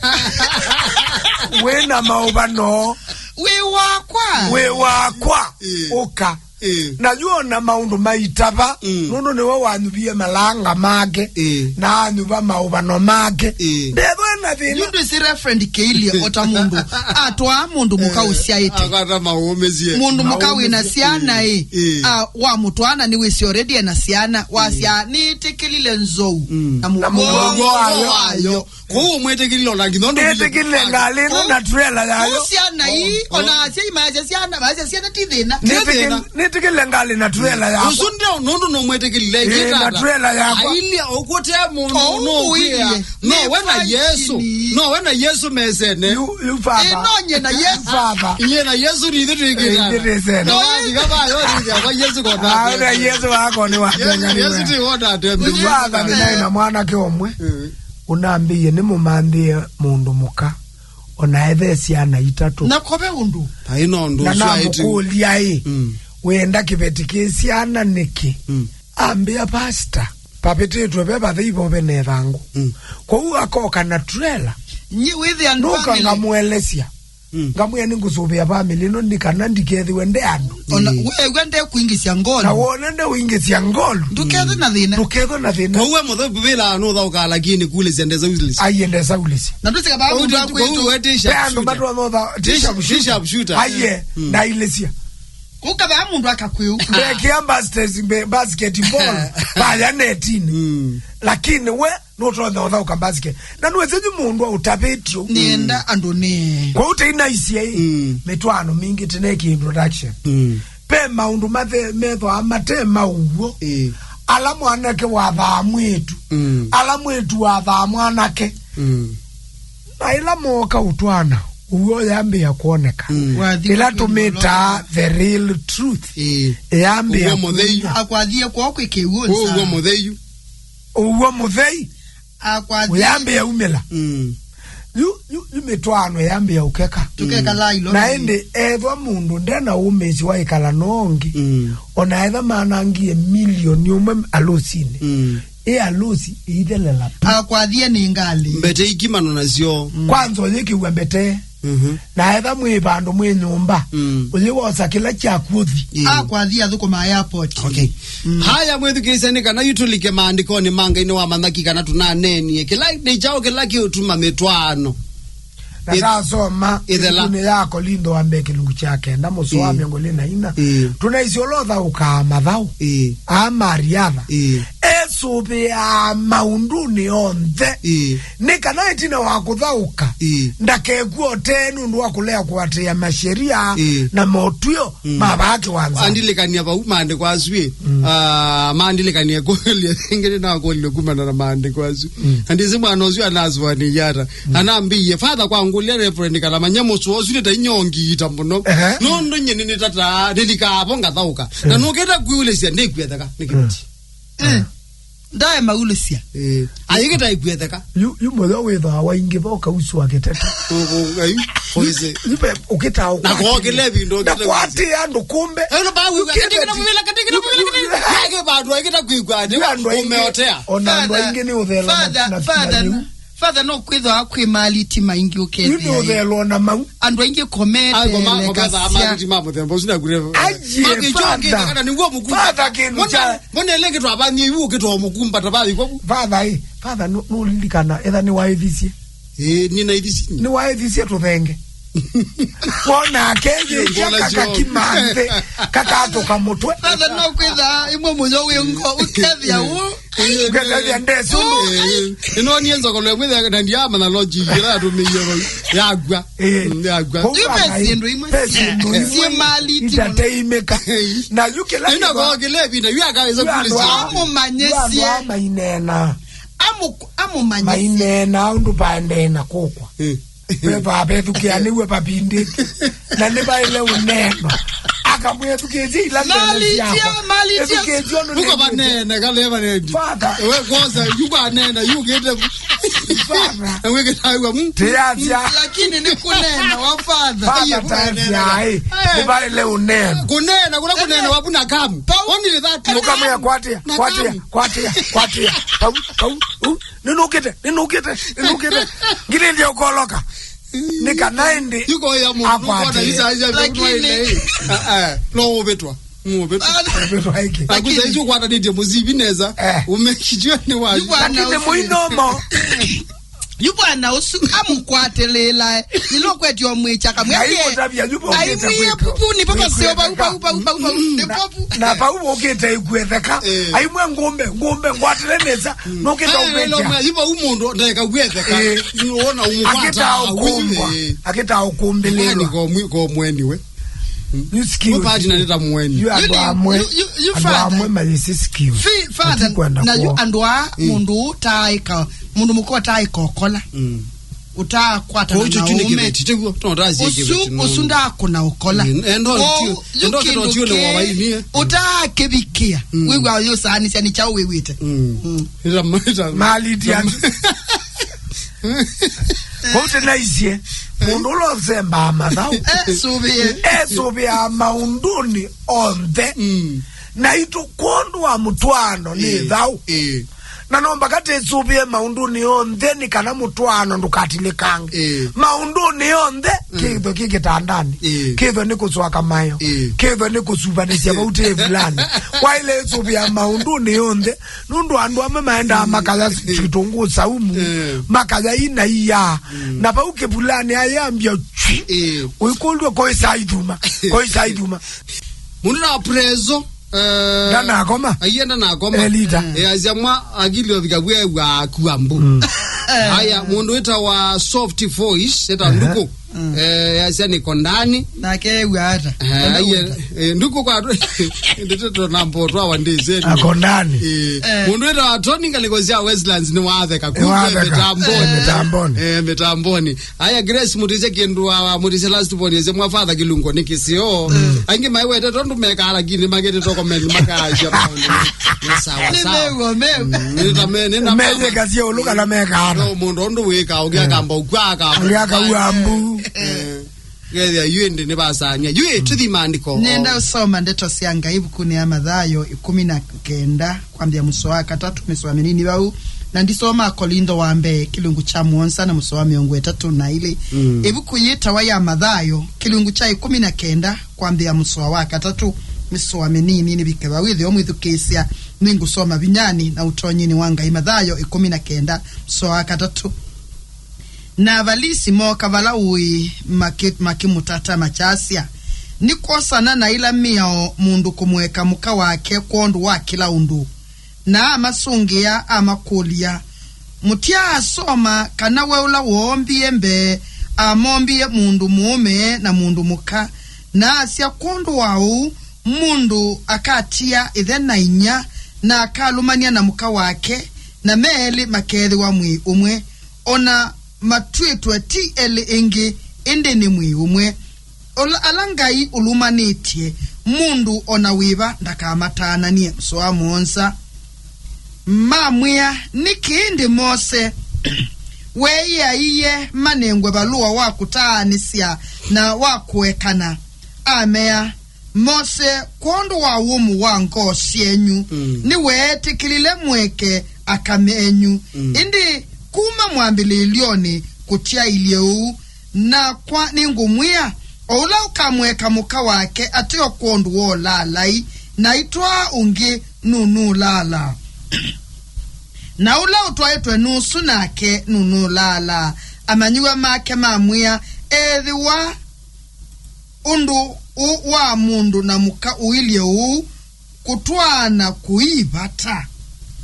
Wĩna maũvano. Wĩ wakwa. Wĩ wakwa. Ĩĩ. Ũka. Ĩĩ. Na yu ona maũndũ maitava, mm, nũndũ nĩwe wanyuvie malanga make, ĩĩ, na anyuva maũvano make. Ĩĩ. Ndethwe na thĩna. Yu ndwĩsĩ Reverend Kĩilye o ta mũndũ atwaa mũndũ mũka, ĩĩ, ũsyaĩte. Akwata maũmĩsye. Mũndũ mũka wĩna syana ĩ, ĩĩ, a, wamũtwaa na nĩwĩsĩ already ena syana, wasya, "Nĩtĩkĩlile nzou, mm, na mũguo wayo." Kwoou mwĩtĩkĩlile ona nginya ũndũ nĩtĩkĩlile ngalĩ ĩno na trela yayo. Kwoou syana ii, oh, ona asyai maasya syana, maasya syana ti thĩna. Ti thĩna. Nĩtĩkĩlile ngalĩ na trela yakwa. Ũsu ndio nũndũ nũmwĩtĩkĩlile. Ĩĩ, na trela yakwa. Ailyĩ ũkw'o te mũndũ ũnũkwĩa. No we na Yesu. No we na Yesu mesene. Yu, yu baba. Ĩĩ, no nye na Yesu. Baba. Iye na Yesu nĩ ithuĩ twĩkĩtana. Ithuĩ twĩsene. No wathika vayo nĩ kwa Yesu kona. Ah, na Yesu wako nĩ wa Yesu, Yesu ti wona atembea. Baba nĩ naĩ na mwanake ũmwe. Mm. Ũnambĩie nĩmũmanthĩe mũndũ mũka, ona ethe syana itatũ. Na kove ũndũ. Ai no ũndũ. Na ũsu aĩtĩ namũkũlya ĩ, mm, wĩenda kĩveti kĩ syana nĩkĩ? Mm. Ambĩa, "Pastor, vavĩtĩtwe ve vathei vove na ĩthangũ." Mm. Kwoou akoka na trela. Nyi wĩthĩa nũka family. Ngamũelesya. Mm. Ngamwĩa nĩngũsũvĩa family ĩno nĩ kana ndikethĩwe nde andũ. Ona, mm, weew'a ndekwingĩsya ngolu. Na wona ndewingĩsya ngolu. Ndũkethwe na thĩna. Ndũkethwe na thĩna. Kwoou we mũthe vĩla nũthaũkaa lakini kulĩsya ndesa ulĩsya. Aiye ndesa ulĩsya. Na ndũsika baa kwoou mũndũ ti-, kwoou akwĩtũ. We tisha. Pe andũ matwa notha, tisha kushuta. Tisha kushuta. Aiye, mm, ndailĩsya. Kũka baa mũndũ akakwĩu. Ndekia basketball, basketball, vaya netini. Mm. Lakini we nũtonya ũthaũka basket. Na nĩwĩsĩ yu mũndũ aũtavĩtye ũu. Nĩenda andũ nĩ. Kwoou tĩinaisye ĩ, mm, mĩtwaano mingĩ tĩnekie introduction. Mm. Ve maũndũ mathe-, methĩawa mate ma ũw'o. Ĩĩ. Ala mwanake wathaa mwĩĩtu. Mm. Ala mwĩĩtu wathaa mwanake. Mm. Na ĩla mooka ũtwaana, ũw'o yambĩĩa kwoneka. Mm. Wathi ĩla kũkĩlwa tũmĩtaa the real truth. Ĩĩ. Yambĩĩa ũw'o mũtheu. Kumya. Akwathie kwoo kwĩ kĩw'ũ. Ũw'o mũtheu. Ũw'o mũthei. Akwathi. Ũyambĩĩa umĩla. Mm. Yu, yu, yu mĩtwaano yambĩĩa ũkeka. Tũkekala ilo. Na ĩndĩ ethwa mũndũ ndena ũmĩĩsyo wa ĩkala no ũngĩ, mm, ona etha manangie milioni ũmwe alũsinĩ. Mm. Ĩ alũsi ĩithelela tu. Akwathie nĩ ngalĩ. Mbete ikimano nasyo. Mm. Kwanza ũyĩkĩw'a mbete. Mhm. Na etha mwĩ vandũ mwĩ nyũmba, mm, ũyĩwosa kĩla kyaku ũthi. Ĩĩ. Akwathi athũkũma airport. Okay. Mm. Haya, mwĩthukĩĩsya nĩ kana yu tũlike maandĩkonĩ ma Ngai nĩwamanya kana tũnaneenie. Kĩla nĩ kyaũ kĩla kĩũtuma mĩtwaano? Na ĩth-, ndasoma ĩthela. Ĩvukunĩ ya Akolintho wa mbee kĩlungu kya kenda, mũsoa wa, ĩĩ, mĩongo ĩlĩ na ina. Ĩĩ. Tũnaisye ũla ũthaũkaa mathaũ. Ĩĩ. Aa Mariatha. Ĩĩ. Esũvĩaa maũndũnĩ onthe. Ĩĩ. Nĩ kana ĩtina wa kũthaũka, ĩĩ, ndakekw'e ũtee nũndũ wa kũlea kũatĩĩa masheria, ĩĩ, na motw'ĩo, mm, ma vaa kĩwanza. Andilĩkany'a vau maandĩko asu ĩ. Mm. Ah, maandilĩkany'a kũlya ĩngĩ, nĩnakũlile kumana na maandĩko asu. Mm. Andĩsĩ mwana ũsu anasũanĩie ata. Mm. Anambĩie, "Father, kwa ngũlya Reverend kana manya mũsoa ũsu nĩ ta inyongiita mũno. Ehe. Nũndũ nyie nĩnĩtataa, nĩlikaa vo ngathaũka. Na, mm, nũkĩte kwĩũlĩsya, nĩkwĩetheka, nĩkĩveti." Mm. Eh. Ndae maulĩsya. Eh. Ayĩkĩta ĩkwĩetheka. Yu, yu mũyo wĩthĩawa waingĩva ũkausũa kĩtete. Ũ-, ũ-, ayu, ũkĩta ũkwata. Na kookĩle ĩvinda ũkĩta kwatĩ andũ kumbe. Ayo, ba, yu kĩveti. Katikĩra mũvĩla, katikĩra mũvĩla, katikĩra. Yake vandũ ayĩkĩta kwĩkwa, yu andũ aingĩ, ũmeotea. Ona andũ aingĩ nĩ ũthela na, Father, na, Father, na rĩu. Father, no kwĩthwa kwĩ maliti maingĩ ũkethĩa. Yu nĩ ũthelo na mau. Andũ aingĩ kometelekasya. Ai, koma, kometha maliti ma mũthemba ũsu na kure. Aje, Father. Kana nĩguo mũkumba. Father, kĩndũ kya. Mbona, mbona ile kitu abani yu kitu mũkumba tabathi kwa. Father, eh, Father, no, no lilikana, etha nĩ waithisie. Eh, nĩ naithisie. Nĩ waithisie tũthenge. Wona akethĩkia kaka kĩmanthĩ, kakatũka mũtwe. Father, no kwĩtha imwe mũyo wĩ ngo, ũkethĩa ũ. Ũkethĩa ndesũ. Ĩno nĩ nzokolo ĩmwe ya, na ndiamanya logic ĩla yatũmĩie vau. Yagwa. Eh. Mm, yagwa. Yu ve syĩndũ imwe syĩ maliti mũno. Itateimĩka. Na yu kĩla ĩno kĩva. Kokĩle ĩvinda, yu akaweza yu andũ kũlĩsya. A-, amũmanyĩsye. Yu andũ a mainena. Amũ-, amũmanyĩsye. Mainena ũndũ vaendee na kũkwa. Eh. Ve vavethukĩa nĩw'o vavindĩtye. Na nĩvaĩle ũneena. Akamwĩthukĩĩsya ila ndeto syakwa. Malitia, malitia. Ethukĩĩsya ũndũ nĩngwĩte. Vanene, kale vanene. Father. We kwosa, yu vanene, yu kĩte. Father. Na wĩkĩtaiwa, mm. Tĩyasya. Lakini nĩ kũneena wa Father. Father, tasya, ĩ. Nĩvaĩle ũneena. Kũneena, kũla kũneena waku na kamu. Only that. Ũkamwĩa kwatĩa, kwatĩa, kwatĩa, kwatĩa. Pau, pau, u. Nĩnũkĩte, nĩnũkĩte, nĩnũkĩte. Ngilĩlye ũkoloka. Nĩ kana ĩndĩ yuko ya mũndũ akwate. Nũkwona isa, isa, lakini, eh, eh, no ũvĩtwa. Mũvĩtwa. Ũvĩtwa ĩngĩ. Lakini saizi ũkwatanĩtye mũsivi nesa. Eh. Ũmekitwe nĩ wa. Yu bwana. Lakini ũsu mũinomo. Yu bwana ũsu amũkwatĩlĩĩla. Nĩlo kwetio mwĩcha kamwe. Aimũtavya, yu bwana. Aimwie pupu ni papa sio bau, bau, bau, bau, bau. Nĩ popu. Na vau ũkĩte ĩkwetheka. Eh. Aimwe ngũmbe, ngũmbe, ngwatĩle nesa. Nũkĩta ũmbecha. Iva u mũndũ ndeka gwetheka. Eh. Nĩwona ũmũkwata. Akĩta ũkũmbwa. Eh. Akĩta ũkũmbĩlĩlwa. Mweni ko mwi-, ko mweni we. You skill. Mupati na nita mweni. You andũ amwe. You, you, you andũ amwe mayĩsĩ skill. Father, na yu andũ a mũndũ ũtaĩka, mũndũ mũka ũtaĩka ũkola. Mm. Ũtakwatana na ũme. Ũsu, ũsu ndakũna ũkola. Mm, endo tio, endo kĩndũ kĩu nĩ wa waini, eh. Ũtakĩvikĩa. Mm. Wĩw'a ũyũsaanĩsya nĩ kyaũ wĩw'ĩte. Mm. Mm. Ĩta ma-, ĩta ma-. Malitia. Kũu tĩnaisye, mũndũ ũla ũsembaa mathaũ. Esũvĩe. Esũvĩaa maũndũnĩ onthe. Mm. Naitũ kwondũ wa mũtwaano nĩ thaũ. Ĩĩ. Na no mbaka tĩsũvĩe maũndũnĩ onthe nĩ kana mũtwaano ndũkatilĩkange. Ĩĩ. Maũndũnĩ onthe, mm, kĩthwe kĩ kĩtandanĩ. Ĩĩ. Kĩthwe nĩ kũswaka mayo. Ĩĩ. Kĩthwe nĩ kũsuvanĩsya vau tĩ vulani. Waĩle ĩsũvĩa maũndũnĩ onthe. Nũndũ andũ amwe maendaa makaya kitunguu saumu, ĩĩ, makaya ina iya. Mm. Na vau kĩvulani ayambia chwi. Ĩĩ. Ũikũlw'a koisa ithuma. Koisa ithuma. Mũndũ na preso. Eh, ndanakoma. Aiye ndanakoma. Eh, lita. Eh, asya mwa akili ovika vwe wa kuambu. Mm. Haya, mũndũ wĩtawa Soft Voice, eta Nduku. Eh, yasya nĩ Kondani. Nake ew'a ata? Eh, aiye, eh, Nduku kwa nditete na mboto wa ndizeni. Akondani. Eh, mũndũ wĩtawa Tony ngalĩko sya Westlands nĩ watheka. Kumbe mĩtamboni. Mĩtamboni. Eh, mĩtamboni. Aya, Grace, mũtĩsye kĩndũ, ah, mũtĩsye last born, yese mwa father kĩlungo nĩ kĩseo. Angĩ maiwete tondũ mekaa, lakini magete toko men makaasya maũndũ. Nĩ sawa, sawa. Nĩ mew'a, mew'a. Mm, nĩ ta me, nĩ na mama. Meyĩkasya ũlũ kana mekaa. No, mũndũ ũndũ wĩka, ũngĩ akamba ũkw'a, akamba. Ũngĩ akaua mbu. Eh. Ngethĩa yu ĩndĩ nĩvasany'a. Yu ĩ, tũthi maandĩko. Nenda ũsoma ndeto sya Ngai ĩvukunĩ ya Mathayo ĩkũmi na kenda, kwambĩa mũsoa wa katatũ, mĩsoa mĩnini vau. Na ndisoma Akolintho wa mbee, kĩlungu kya mũonza na mũsoa wa mĩongo ĩtatũ na ilĩ. Mm. Ĩvuku yĩtawa ya Mathayo, kĩlungu kya ĩkũmi na kenda, kwambĩa mũsoa wa katatũ, mĩsoa mĩnini nĩvike vau. Ĩthĩwa mwĩthukĩĩsya, nĩngũsoma vinyanĩ na ũtonyinĩ wa Ngai. Mathayo ĩkũmi na kenda, mũsoa wa katatũ. Na Avalisi mooka vala ũĩ, makĩ-, makĩmũtata, makyasya, "Nĩ kwosana na ĩla mĩao mũndũ kũmũeka mũka wake kwondũ wa kĩla ũndũ?" Na amasũngĩa, amakũlya, "Mũtyaasoma kana we ũla woombie mbee amombie mũndũ mũũme na mũndũ mũka? Na asya, 'Kwondũ wa ũu mũndũ akatia ĩthe na inyia, na akalũmany'a na mũka wake, na me elĩ makeethĩwa mwĩĩ ũmwe.' O na matw'ĩtwe ti elĩ ĩngĩ, ĩndĩ nĩ mwĩĩ ũmwe. Ũla, ala Ngai ũlũmanĩtye, mũndũ o na wĩva ndakamataanan'ye." Mũsoa wa mũonza. Mamwĩa, "Nĩkĩ ĩndĩ Mose weeaie manengwe valũa wa kũtaanĩsya na wa kũekana?" Amea, "Mose, kwondũ wa wũmũ wa ngoo syenyu, mm, nĩweetĩkĩlile mũeke aka menyu. Mm. Ĩndĩ kuma mwambĩlĩĩlyonĩ kũtyailye ũu. Nakwa nĩngũmwĩa, o ũla ũkamũeka mũka wake ateo kwondũ wa ũlaalai, na aitwaa ũngĩ, nũnũlaalaa. Na ũla ũtwaĩtwe nũsu nake nũnũlaalaa." Amanyĩw'a make mamwĩa, "Ethĩwa ũndũ ũ-, wa mũndũ na mũka ũilye ũu, kũtwaana kũi vata."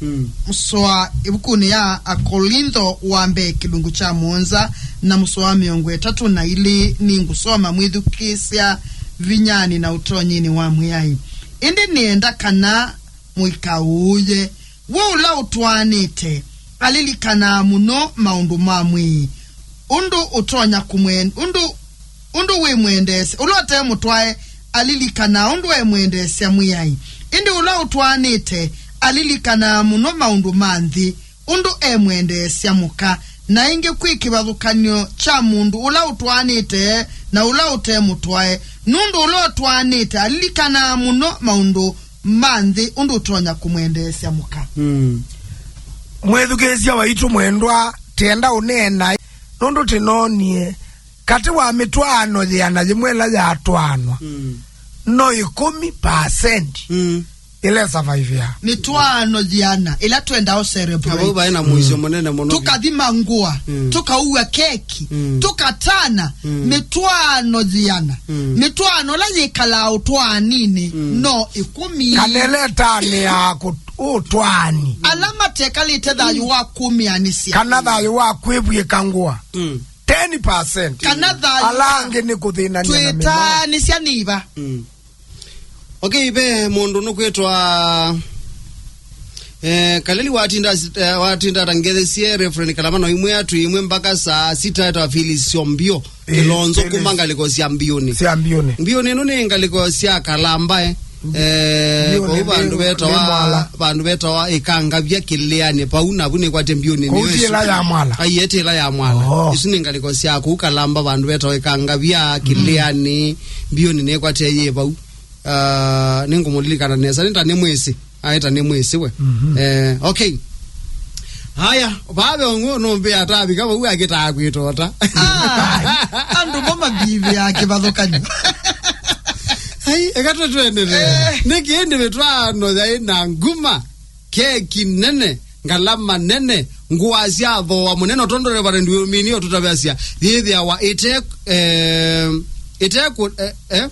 Mm. Mũsoa ĩvukunĩ ya Akolintho wa mbee kĩlungu kya mũonza na mũsoa wa mĩongo ĩtatũ na ilĩ, nĩngũsoma, mwĩthukĩĩsya vinyanĩ na ũtonyinĩ wa Mwĩai. Ĩndĩ nĩenda kana mũikaũũye. We ũla ũtwaanĩte alilikanaa mũno maũndũ ma mwĩĩ, ũndũ ũtonya kũmwen-, ũndũ, ũndũ wĩmwendeesya. Ũla ũte mũtwae alilikanaa ũndũ emwendeesya Mwĩai, ĩndĩ ũla ũtwaanĩte alilikanaa mũno maũndũ ma nthĩ, ũndũ emwendeesya mũka. Na ĩngĩ kwĩ kĩvathũkany'o kya mũndũ ũla ũtwaanĩte na ũla ũte mũtwae, nũndũ ũla ũtwaanĩte alilikanaa mũno maũndũ ma nthĩ ũndũ ũtonya kũmwendeesya mũka. Mm. Mwĩthukĩĩsya waitũ mwendwa, tĩenda ũneena, nũndũ tĩnoonie katĩ wa mĩtwaano yĩana yĩmwe ĩla yatwaanwa, mm, no ĩkũmi percent, mm, ĩla ĩsavaivĩa. Mĩtwaano yĩana ĩla twenda ũserebra. Avo vaĩ na mũisyo mũnene mũno. Tũkathima ngũa, mm, tũkaua keki, mm, tũkatana, mm, mĩtwaano yĩana. Mm. Mĩtwaano ĩla yĩkalaa ũtwaninĩ, mm, no ĩkũmi. Kana ĩla ĩtanĩaa kũ-, ũtwani. Ala matekalĩte thayũ wa kũmĩanĩsya. Kana thayũ wa kwĩvw'ĩka ngũa. Mm. Ten percent. Kana thayũ. Ala angĩ nĩ kũthĩnanĩa na mĩnoa. Twĩtaanĩsya nĩva? Mm. Okay, ve mũndũ nũkwĩtwa, eh, Kaleli watinda, eh, watinda atangethesye Reverend Kalama no imwe atu imwe mpaka saa sita etwa Phyllis Syombio, eh, Kilonzo Phyllis. Kuma ngalĩko sya Mbiũnĩ. Sya Mbiũnĩ. Mbiũnĩ ĩno nĩ ngalĩko sya Kalamba, eh. Eh, Mbiũnĩ kũu vandũ nĩ, vetawa, nĩ Mwala. Vandũ vetawa Ĩkangavya Kĩlĩanĩ, vau navu nĩkwatĩ Mbiũnĩ. Kũu nĩyo ti ĩsu. Ĩla ya Mwala. Aiye, ti ĩla ya Mwala. Oh. Isu nĩ ngalĩko sya kũu Kalamba, vandũ vetawa Ĩkangavya, mm, Kĩlĩanĩ, Mbiũnĩ nĩkwatĩ yĩ vau. Ah, nĩngũmũlilikana nesa, nĩ ta nĩ mwĩsĩ. Aĩ ta nĩ mwĩsĩ we. Mhm. Eh, okay. Haya, vave ũng'ũ nũmbĩa atavika vau akĩtaa kwĩtota. Ah, andũ mo mavivĩaa kĩvathũkany'o. Ai, eka tũtwenderee. Eh. Nĩkĩ ĩndĩ mĩtwaano yaĩ na nguma, keki nene, ngalama nene, ngũa sya thooa mũnene, o tondũ Reverend Wilmini ũtũtavasya, yĩthĩawa ĩte, eh, ĩte kũ-, eh, eh,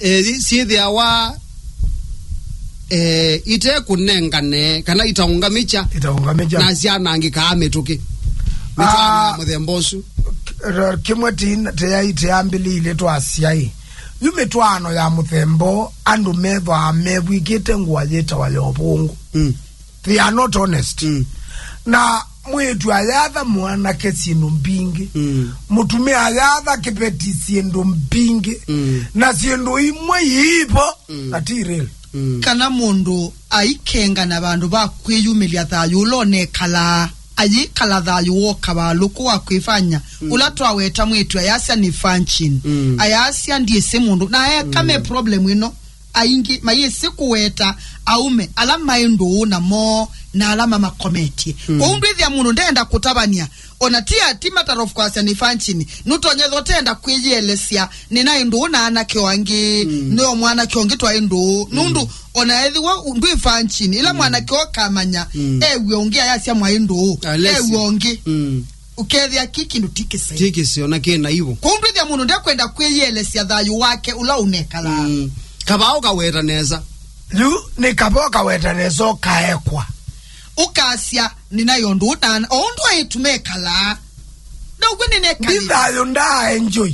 eh, syĩthĩawa eh, ite kũnengane, kana itaũngamĩkya, itaũngamĩkya, na syanangĩkaa mĩtũkĩ. Mĩtwaano ya mũthemba ũsu. K-, kĩmwe tina-, teyai teyambĩlĩile twasyaĩ. Yu mĩtwaano ya mũthemba ũũ, andũ methwaa mevw'ĩkĩte ngũa yĩtawa ya ũvũngũ. Mm. They are not honest. Mm. Na mwĩĩtu ayatha mwanake syĩndũ mbingĩ. Mm. Mũtumĩa ayatha kĩveti syĩndũ mbingĩ. Mm. Na syĩndũ imwe iivo, mm, na ti real. Mm. Kana mũndũ aikenga na vandũ va kwĩyumĩlya thayũ ũla ũnekalaa, ayĩkala thayũ wa ũkavalũku wa kwĩfanya, mm, ũla twaweta mwĩĩtu ayasya nĩ virgin. Mm. Ayasya ndiĩsĩ mũndũ. Na eka me, mm, problem ĩno. Aingĩ mayĩsĩ kũweta aũme ala maĩ ndũũ namo na ala mamakometie. Mm. Kwoou ndwĩthĩa mũndũ ndenda kũtavany'a, ona ti a, ti matter of kwasya nĩ virgin, nũtonyethwa ũtenda kwĩyĩelesya, nĩnaĩ ndũũ na anake o angĩ, mm, no mwanake ũngĩ twaĩ ndũũ. Mm. Nũndũ ona ethĩwa ndwĩ virgin, ĩla, mm, mwanake ũkamanya, mm, ew'e ũngĩ ayasya mwaĩ ndũũ, unless ew'e ũngĩ. Mm. Ũkethĩa kĩ kĩndũ ti kĩseo. Ti kĩseo na kĩ na ivo. Kwoou ndwĩthĩa mũndũ ndekwenda kwĩyĩelesya thayũ wake ũla ũnekalaa. Mm. Kavaa ũkaweta nesa. Yu nĩ kavaa ũkaweta nesa ũkaekwa. Ũkasya, "Nĩnaĩ ũndũ ũnana, o ũndũ aĩtu mekalaa. Now'o nĩnekalĩte." Ndi thayũ ndaa enjoy.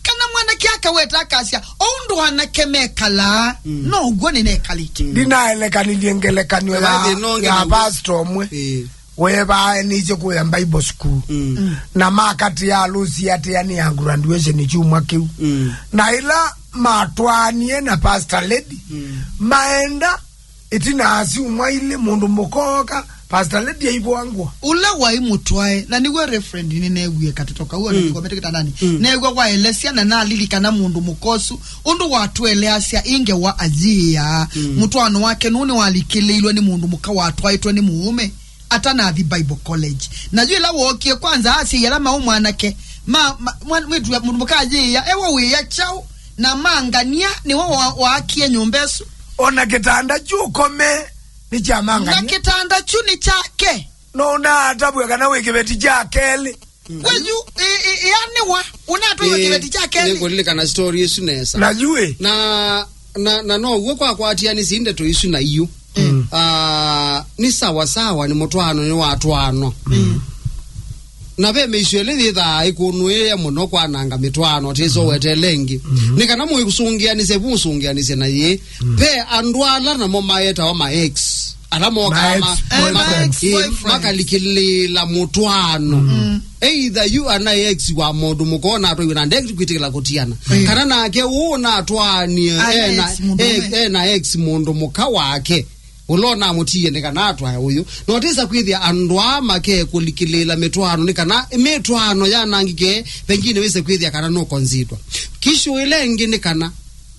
Kana mwanake akaweta akasya, "O ũndũ anake mekalaa, mm, now'o nĩnekalĩte." Mm. Ndinaelekanilye ngelekany'o ya, kavaa thĩna ũngĩ ya naw'o. Pastor ũmwe. Ĩĩ. Weevaa nĩsĩ kũya Bible school. Mm. Mm. Na makatĩa alũsi atĩa nĩ ya graduation kyumwa kĩu. Mm. Na ĩla matwaanie na Pastor Lady, mm, maenda ĩtina wa syumwa ilĩ mũndũ mũka ooka, Pastor Lady aivw'a ngũa. Ũla waĩ mũtwae, na nĩw'o Reverend nĩneewie katĩto kau, ona, mm, ndikomete kĩtandanĩ. Mm. Neew'a waelesya na nalilikana mũndũ mũka ũsu, ũndũ watũeleasya ĩ ngewa ayĩaa. Mm. Mũtwaano wake nũũ nĩwalikĩlĩilwe nĩ mũndũ mũka watwaĩtwe nĩ mũũme atanathi Bible College. Na yu ĩla wookie kwanza, asyai ala maũ mwanake, ma, ma, mwan-, mwĩĩtu mũndũ mũka ayĩĩa, ewe wĩĩa kyaũ, na mangania nĩwe wa-, waakie nyũmba ĩsu. Ona kĩtanda kyu ũkome nĩ kya mangania. Na kĩtanda kyu nĩ kyake. No ũnaatavw'a kana wĩ kĩveti kya kelĩ. Mm. We yu, ĩ, ĩ, ĩanĩwa, ũnatwaiwe, ĩ, kĩveti kya kelĩ. Nĩngũlilikana story ĩsu nesa. Na yu ĩ. Na, na, na no w'o kwakwatianĩsye ndeto isu na iu. Mm. Ah, nĩ sawa sawa, nĩ mũtwaano, nĩ watwaanwa. Mm. Na ve mĩisyo ĩlĩ yĩthaa ĩkũnũĩe mũno kwananga mĩtwaano, tĩso, mm, wetele ĩngĩ. Mm. Nĩ kana mũisũngĩanĩsye, mũsũngĩanĩsye na yĩĩ. Mm. Ve andũ ala namo maetawa ma ex. Ala mokaa ma ex, ma, eh, ma boyfriends, ĩ, boyfriends, makalikĩlĩĩla mũtwaano. Mm. Either yu ana ex wa mũndũ mũka ũnatwaiwe na ndeki kwĩtĩkĩla kũtiana. Mm. Kana nake ũũ ũnatwaanie, ana ena ex mũndũ, eh, mũũme, ena ex mũndũ mũka wake. Ũla ũnamũtiie nĩ kana atwae ũyũ. No tĩsa kwĩthĩa andũ aa makekũlikĩlĩĩla mĩtwaano nĩ kana mĩtwaano yanangĩke, pengine wĩse kwĩthĩa kana nũkonzitwa. Kĩsio ĩla ĩngĩ nĩ kana,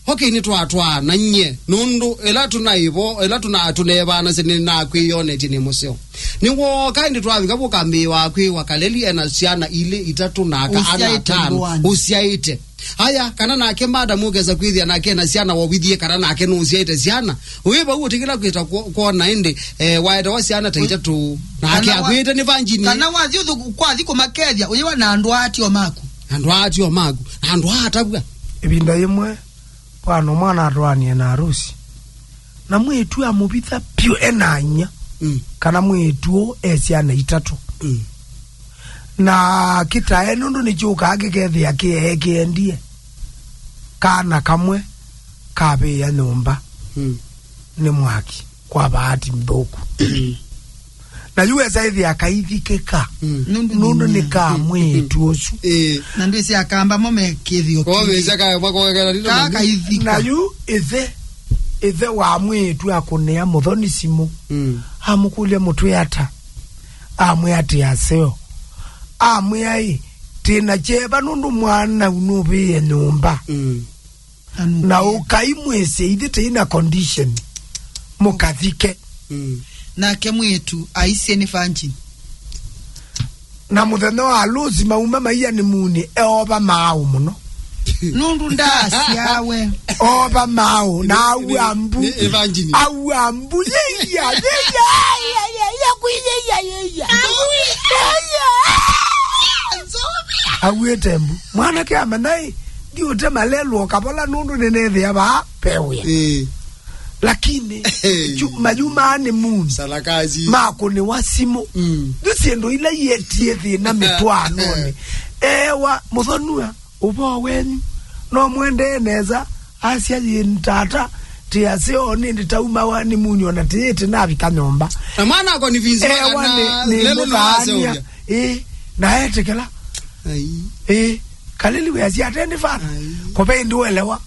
okay, nĩtwatwaanany'e, nũndũ ĩla tũnaĩ vo, ĩla tũna-, tũneevanasya nĩnakwĩyonetye nĩ mũseo. Nĩwooka ĩndĩ twavika vũkambĩĩwa kwĩwa Kaleli ena syana ilĩ, itatũ, naka ana ũsyaĩte atano. Ndũanĩ. Ũsyaĩte. Aya, kana nake madam ũkesa kwĩthĩa nake ena syana wovithie, kana nake nũsyaĩte syana. Wĩ vau ũtikĩla kwĩta kwo-, kwona ĩndĩ, eh, waetewa syana ta itatũ, nake kana wa-, akwĩte nĩ virgin. Kana wathi ũthu-, kwathi kũmakethya, ũyĩwa na andũ aa tio maku. Andũ aa tio maku. Na andũ aa atavw'a. Ĩvinda yĩmwe, bwana ũmwe anatwaanie na arusi. Na mwĩĩtu amũvitha vyũ ena inya. Mm. Kana mwĩĩtu ũũ e syana itatũ. Mm. Na kĩtae nũndũ nĩkyũkaa kĩkethĩa kĩee kĩendie. Kana kamwe kavĩĩa nyũmba, mm, nĩ mwaki kwa bahati nthũku. Mm. Na yu esa ĩthĩa kaithikĩka. Mm. Nũndũ nũndũ nĩ nĩ ka, mm, mwĩĩtu ũsu. Ĩĩ. Na ndwĩsĩ akamba mo me kĩthĩo. Kwa kĩĩ? Mĩsa ka, makogekera nĩ kaa kaithika. Na yu ĩthe, ĩthe wa mwĩĩtu akũnĩa mũthoni simũ. Mm. Amũkũlya mũtwĩ ata? Amwĩa atĩ aseo. Amwĩa ĩ, tĩna kyeva nũndũ mwana ũnũvĩĩe nyũmba. Mm. Na ũkaimwĩsya ithyĩ tĩi na condition. Mũkathike. Mm. Nake mwĩĩtu aisye nĩ virgin. Na mũthenya wa alusi mauma maia nĩ muni eova maaũ mũno. Nũndũ ndaasyawe. Ova maaũ, na nĩ, aua nĩ, mbu. Nĩ evangelist. Aua mbu, yĩia, yĩia, yĩia, yĩia, kwĩ yĩia, yĩia. Yĩia. Auĩte mbu. Mwanake amanya ĩ, ndiũte malelũ o kavola nũndũ nĩnethĩa vaa ve wĩa. Ĩĩ. Lakini, hey, ju-, mayumaa nĩ moon. Salakazi. Makũnĩwa simũ. Mm. Yu syĩndũ ila iyetie thĩna mĩtwaanonĩ. Ewa, mũthonua, ũvoo wenyu. No mwendee nesa, asya yĩ ntata, tĩaseo nĩndĩ taumawa nĩ moon ona tĩyĩtĩ navika nyũmba. Na mwana ako ni vinzi. Ewa nĩ, nĩ lelo mũthaania. Ĩ, na etĩkĩla. Ai. Ĩ, kalili wĩasya atĩ nĩ vana. Ai. Kũve ĩndĩ ũelewa.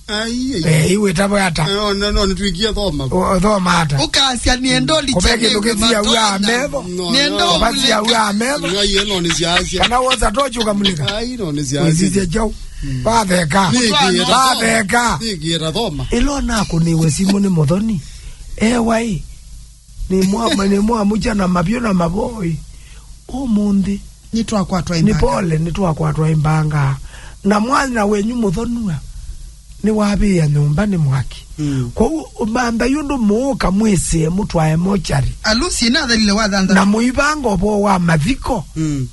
Ai, ai. Eh, iwe tabo ata. No, no, no, nitwikie thoma. O, thoma ata. Ukasya niendo. Kũve kĩndũ kĩsiaw'a metho. No, niendo no. Kũvasiaw'a metho. No, iye no nisiasya. Kana wosa tochi ukamulika. Ai, no nisiasya. Wĩsisye kyaũ. Mm. Vatheka. Nĩkĩeta thoma. Vatheka. Nĩkĩeta thoma. Ĩla nakũnĩwe simũ nĩ mũthoni. Ewa ĩ. Nĩ mwa, nĩ mwamucha na mavyu na mavoi. Ũmũnthĩ. Nĩtwakwatwa nĩ imbanga. Pole, nĩtwakwatwa imbanga. Na mwana wenyu mũthonua nĩwavĩa nyũmba nĩ mwaki. Mm. Kwoou ũmantha yu ndũmũũka mwĩsĩe mũtwae mochari. Alusi ĩna athelile wa thantha. Na mũivanga ũvoo wa mathiko. Mm.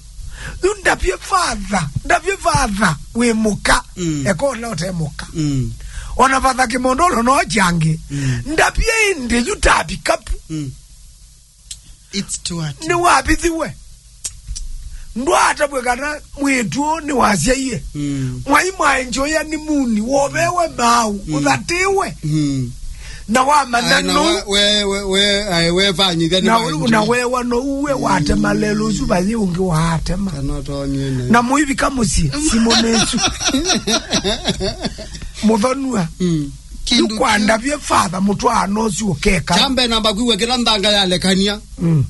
Yu ndavye father, ndavye father wĩ mũka. Mm. Eka ũla ũte mũka. Mm. Ona father Kĩmondolo no kyangi. Mm. Ndavye ĩndĩ yu tavikapu. Mm. It's too hard. Nĩwavithiwe. Ndwatavw'e kana mwĩĩtu ũũ nĩwasyaie. Mm. Mwai mwaenjoya nĩ muni, wovewe mbau, mm, ũthatĩwe. Mm. Na wamanya. Ai, na nũu. We, we, we, we, ai, we vanyithya nĩ na, vanyithya. Na wewa no uwe watema lelo ũsu vathi ũngĩ waatema. Kana ũtonyie na. Na mũivika mũsyĩ, simũ nĩsu. Mũthonua. Mm. Kĩndũ nĩkwandavye father mũtwaano ũsu ũkeka. Kyambe namba kwĩw'a kĩla nthanga yalekania. Mm.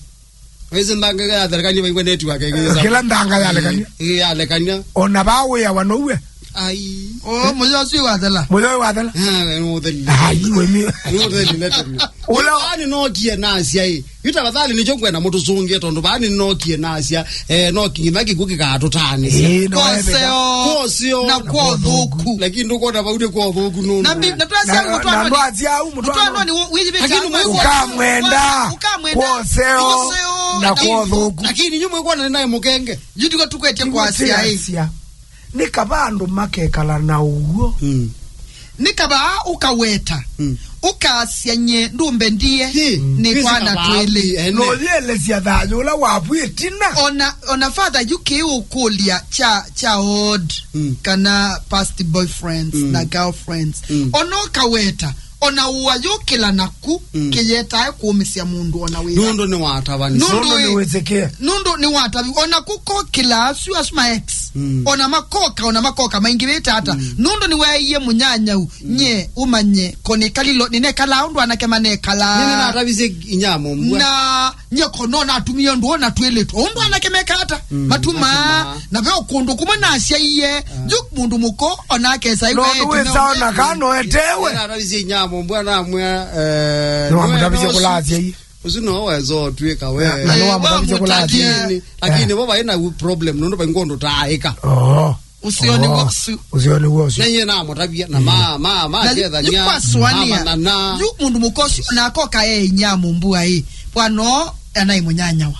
Wĩsĩ nthanga yalekania vaingwe network ĩgĩsa. Kĩla nthanga yalekania. Ĩ, yalekania. Ona vaa wĩawa nouwe. Ai. O, mũyo ũsu wathela. Mũyo wathela. Ah, we mũtheli. Ai, we mi. Mũtheli, let me. Ũla. Ani nokie nasya ĩ. Yu tafadhali nĩkyo ngwenda mũtũsũngĩe tondũ vaa nĩnookie nasya, eh, no kĩng'ina kĩkw'ũ kĩkaatũtaanĩsya. Ĩĩ, no. Kwoseo. Kwoseo. Na kwa ũthũku. Lakini ndũkwona vau nĩ kwa ũthũku nũndũ. Na mbi-, na twasya na, na, na ndwasya au mũtwaano. Mũtwaano nĩ wĩyĩvĩte. Lakini mwe-, ũkamwenda. Ũkamwenda. Kwoseo. Kwoseo. Na kwa ũthũku. Lakini nyu mwĩkwona nĩ naĩ mũkenge. Yu tiko tukwete kwasya ĩ. Nĩ kava andũ makekala na ũw'o. Mm. Nĩ kavaa ũkaweta, mm, ũkasya nye ndũmbendie. Ĩ, nĩ twĩsĩ kwana kavaa twĩlĩ. Ene. Nũyĩelesya thayũ ũla wavw'ĩtina. Ona, ona father yu kĩũkũlya kya, kya old, mm, kana past boyfriends, mm, na girlfriends. Mm. Ona ũkaweta, ona ũa yũkĩla naku, mm, kĩyetae kũũmĩsya mũndũ ona wĩva. Nũndũ nĩwatavanisye. Nũndũ nũndũ ĩ-, nĩwĩsĩkĩe. Nũndũ nĩwatavi, ona kũkokĩla asu, asu ma ex. Mm. Ona makoka, ona makoka, maingĩvĩte ata. Mm. Nũndũ nĩwaeie mũnyanyau, mm, nye, ũmanye, ko nĩkalilo, nĩnekalaa ũndũ anake manekalaa. Nĩnĩnatavisye inyamo mbua. Na nye ko no natumie ũndũ ona twĩlĩtwe. Ũndũ anake meka ata? Mm, matumaa. Matumaa. Na ve o kũndũ kũmwe nasyaie, ah, yu mũndũ mũko, ona akesa. No, iwe nĩwĩsa ona kana etewe. Nĩnatavisye inyamo mbua namwĩa, eh, no, nĩwe amũtavisye no kũlasya ii. Ũsu no wesa ũtw'ĩka we. Na, na eh, nĩwamũtavĩsye kũlasya. Lakini, lakini, eh, vo vai na problem, nũndũ vai ngũndũ taaĩka. Oh. Ũseo nĩ w'o ũsu. Ũseo nĩ w'o ũsu. Na nyie namũtavia, na ma, ma, ma, na kethania, nĩkwasũanĩa. Yu mũndũ mũka ũsu, na akoka e inyia mũmbua ĩ. Bwana, anaĩ mũnyanyawa.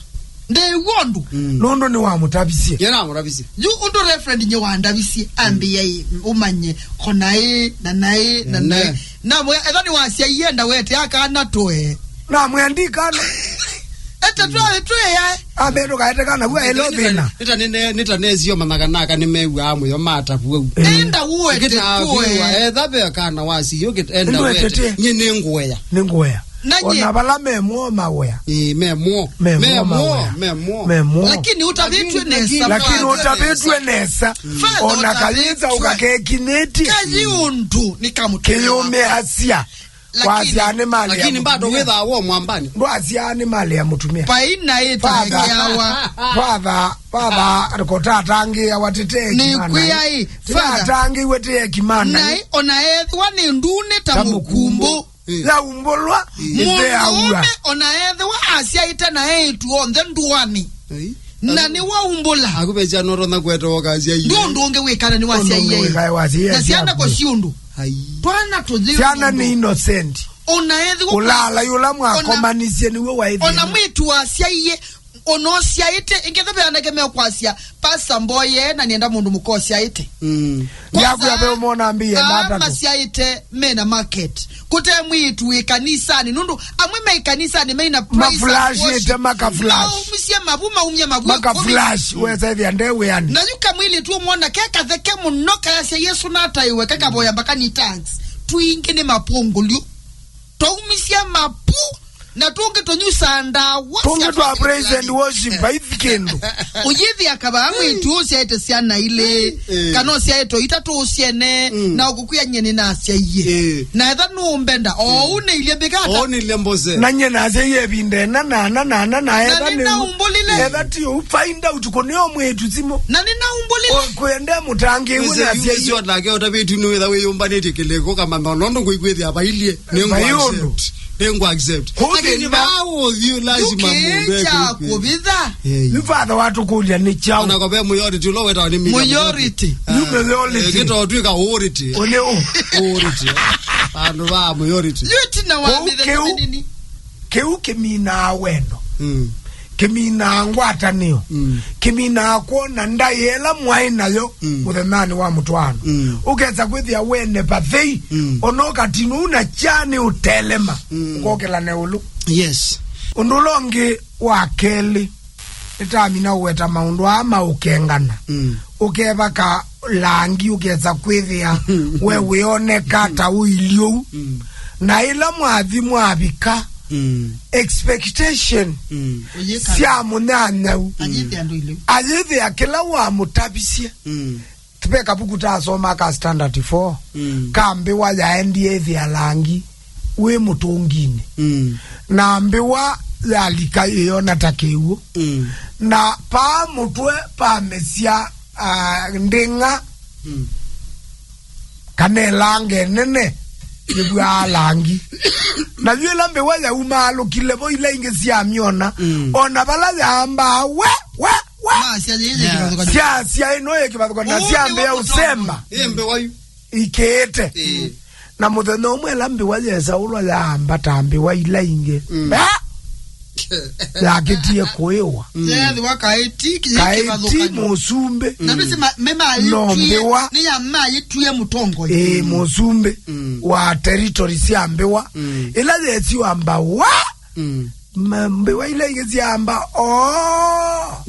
Ndĩ w'o ũndũ. Mm. Nũndũ nĩwamũtavisye. Nyie namũtavisye. Yu ũndũ Reverend nye wandavisye, ambĩa ĩ, ũmanye, ko naĩ, na naĩ, na naĩ. Ne. Namwĩa, ethwa nĩwasyaie ndawete akana tũe. Namwĩa ndikana. Ete twaĩ twĩae. Ambe ndũkaete kana vua elo thĩna. Nĩta nĩne-, nĩta nesio manaka naka nĩmew'aa mũyo matavu au. Eh. Enda uete tũe. Etha ve kana wasi, enda wete. Ndwetete. Nye nĩ ngũea. Nĩ ngũea. Na nye. Ona vala me muo mawea. Ĩĩ, me muo. Me muo mawea. Me muo. Me muo. Lakini ũtavĩtw'e nesa. Lakini ũtavĩtw'e nesa. Father, ona kayĩta ũkakekinĩti. Kayi ũndũ nĩ kamũtũ. Kĩyũmĩasya. Lakini, kwasya nĩ mali ya lakini bado mũtumĩa. Wĩthaa wo mwambani. Ndwasya nĩ mali ya mũtumĩa. Paina ĩta father, yawa. Father, father, ariko tatangĩawa tĩte nĩ kimana. Kwĩa ĩ, father. Tatangĩiwe tĩe kimana. Naĩ, ona ethwa nĩ ndune ta mũkumbũ. Eh. Yaumbũlwa, ĩte yaua. Mũndũũme ona ethĩwa asyaĩte na eĩtu onthe ndũanĩ. Eh. Na nĩwaumbũla. Akũvesya notonya kweta ũkasya iye. Ndũ ũndũ ũngĩ wĩkana nĩwasyaie. Ũndũ ũngĩ wĩkae wasyaie. Na syana ko syũndũ. Ai. Twana tũthĩ. Syana nĩ innocent. Ona ethĩwa ũlaalai ũla mwakomanisye nĩw'o waĩthĩe. Ona mwĩtu wasyaie. Ũnosyaĩte, ĩngĩ ve anake mekwasya, "Pasta mboye, na nĩenda mũndũ mũka ũsyaĩte." Mm. Kwanza, yaku yape ũmona mbia aa, ndatatu. Masyaĩte mena market. Kũte mwĩĩtu wĩ kanisanĩ, nũndũ amwe me kanisanĩ meina praise and worship. Maflashĩte, makaflash. Maumisye mavu, maumye mavu. Makaflash, wesa ĩthĩa nde wĩanĩ. Na yu kamwĩlĩtu ũmwona ke katheke mũno, kayasya Yesu nataĩwe, kakavoya mbaka ni tanks. Twingĩ nĩ mapũngũlyu. Twaumisye mavu. Na tũngĩ tũnyusaa ndawa. Tũngĩ sya twa praise and worship, vaithi kĩndũ. Ũyĩthĩa kavaa mwĩĩtu ũsyaĩte syana ilĩ, eh, kana ũsyaĩte itatũ ũsyene, mm, na ũkũkwĩa nyie nĩnasyaie. Eh. Na etha nũmbenda, o ũu nĩ ilye mbĩkata. O nĩ ilye mboze. Na nyie nasyaie ĩvinda ĩna, na, na, na, na, na, na etha nĩ, nĩnaumbũlile. Etha ti ũu, find out kũneo mwĩĩtu simũ. Na nĩnaumbũlile. Kwende mũtangĩĩw'e. Ĩsĩ nasyaie. Yu nake ũtavĩtu nĩwĩtha wĩyũmbanĩtye kĩlĩko kamama, nũndũ ngũikwĩthĩa vailyĩ. Nĩngũ accept. Nĩngũ accept. Lakini vaa ũthyũ lazima mũndũ ekũkũvitha. Yu father watũkũlya nĩ kyaũ? Ona kwa mũyority ũla wetawa nĩ media. Mũyority. Yu mũyority. Eh, kĩtotwĩka ority. Ũnĩ ũ? Ority. Andũ va mũyority. Yu tina wa mĩthenya mĩnini. Kĩu kĩminaa wendo. Mm. Kĩminaa ngwatanĩo. Mm. Kĩminaa kwona ndaĩa ĩla mwaĩ nayo, mm, mũthenyanĩ wa mũtwaano. Mm. Ũkesa kwĩthĩa wene pathei, mm, ona ũkatinwa na kyanĩ ũtelema, mm, ũkokela na ĩũlũ. Yes. Ũndũ ũla ũngĩ wa kelĩ, nĩtamina ũweta maũndũ aa ma ũkengana. Mm. Ũkevaka langi ũkesa kwĩthĩa we wĩoneka ta ũilyĩ ũu. Mm. Na ĩla mwathi mwavika, mm, expectation, mm, sya mũnyanyau. Ayĩthĩa andũ ilĩ. Ayĩthĩa kĩla wamũtavisye. Mm. Ve kavuku tasoma ka standard four. Mm. Ka mbĩwa yaendie ĩthĩa langi wĩ mũtũnginĩ. Mm. Na mbĩwa yalika ĩyona ta kĩw'ũ. Mm. Na paa mũtwe pamesya, ah, ndĩng'a. Mm. Kana ĩlanga ĩnene yĩvw'aa langi. Na yu ĩla mbĩwa yaumaalũkile vo, ila ingĩ syamyona, mm, ona vala yaambaa, we, we, we. Masya yĩĩ yĩ kĩvathũkany'o. Syasya ĩno yĩ kĩvathũkany'o, na syambĩa ũsemba. Ĩ mbĩwa yu. Ikĩĩte. Ĩĩ. Na mũthenya ũmwe ĩla mbĩwa yesaũlwa yaambata mbĩwa ila ingĩ. Mm. Ah! Yakĩtie kũĩwa. Mm. Yeethĩwa kaĩ ti kĩ-, kaĩ ti kĩvathũkany'o. Mũsumbĩ. Na ndũsĩ ma-, me mayĩtwie, no mbĩwa. Nĩ ya mayĩtwie mũtongoi. Ĩĩ, mm, mũsumbĩ, mm, wa territory sya mbĩwa. Mm. Ĩla yesiwa mbawa. Mm. Ma-, mbĩwa ila ingĩ syamba, "Oo,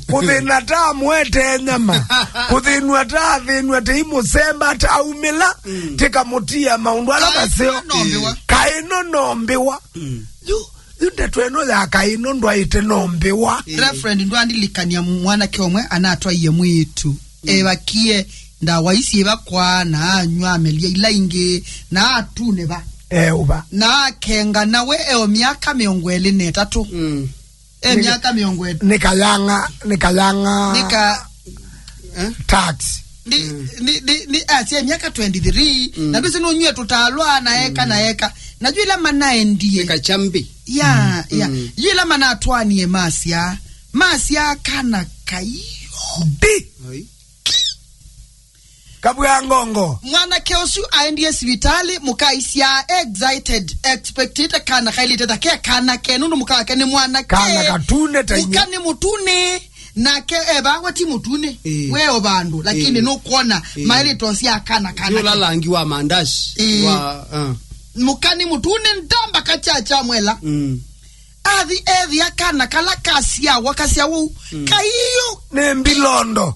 kũthĩna ta mwete nyama, kũthĩnw'a ta athĩnw'a tei mũsemba ta aumĩla, mm, tĩkamũtia maũndũ ala maseo." Kaĩ no mbĩwa. Kaĩ no no mbĩwa. Mm. Yu, yu ndeto ĩno ya kaĩ no ndwaĩte no mbĩwa. Mm. Reverend, ndwandilikania mwanake ũmwe anatwaie mwĩĩtu. Mm. Evakie ndawa isi ĩva kwa, na anywa amelia ila ingĩ, na atune va. E ũva. Na akenga nawe eo myaka mĩongo ĩlĩ na ĩtatũ. Mm. E myaka mĩongo ĩtatũ. Nĩ kayang'a, nĩ kayang'a. Nĩ ka-, eh? Tax. Nĩ, mm, nĩ, nĩ, nĩ, asya myaka twenty-three, mm, na ndũsĩ nũnyue tũtalwa na eka, mm, na eka. Na yu ĩla manaendie. Nĩ kachambi. Ya, mm, ya. Mm. Yu ĩla manatwanie masya. Masya kana kaio. Ndi. Oi. Kabwĩa ngongo. Mwanake ũsu aendie sivitalĩ, mũkaisya excited, expectĩte kana kailĩte ta ke kana ke, nũndũ mũka wake nĩ mwanake. Kana katune ta inyuĩ. Mũka nĩ mũtune, nake e vawa ti mũtune. Ĩĩ. We o vandũ, lakini, ĩĩ, nũkwona, ĩĩ, maĩlĩto sya kana kana. Yũla ke. Langi wa mandazi. Ĩĩ. Wa, uh. Mũka nĩ mũtune ndamba kachacha mwela. Mm. Athi ethĩa kana kala kasyawa kasyawa ũu. Mm. Kaiyo. Nĩ mbilondo.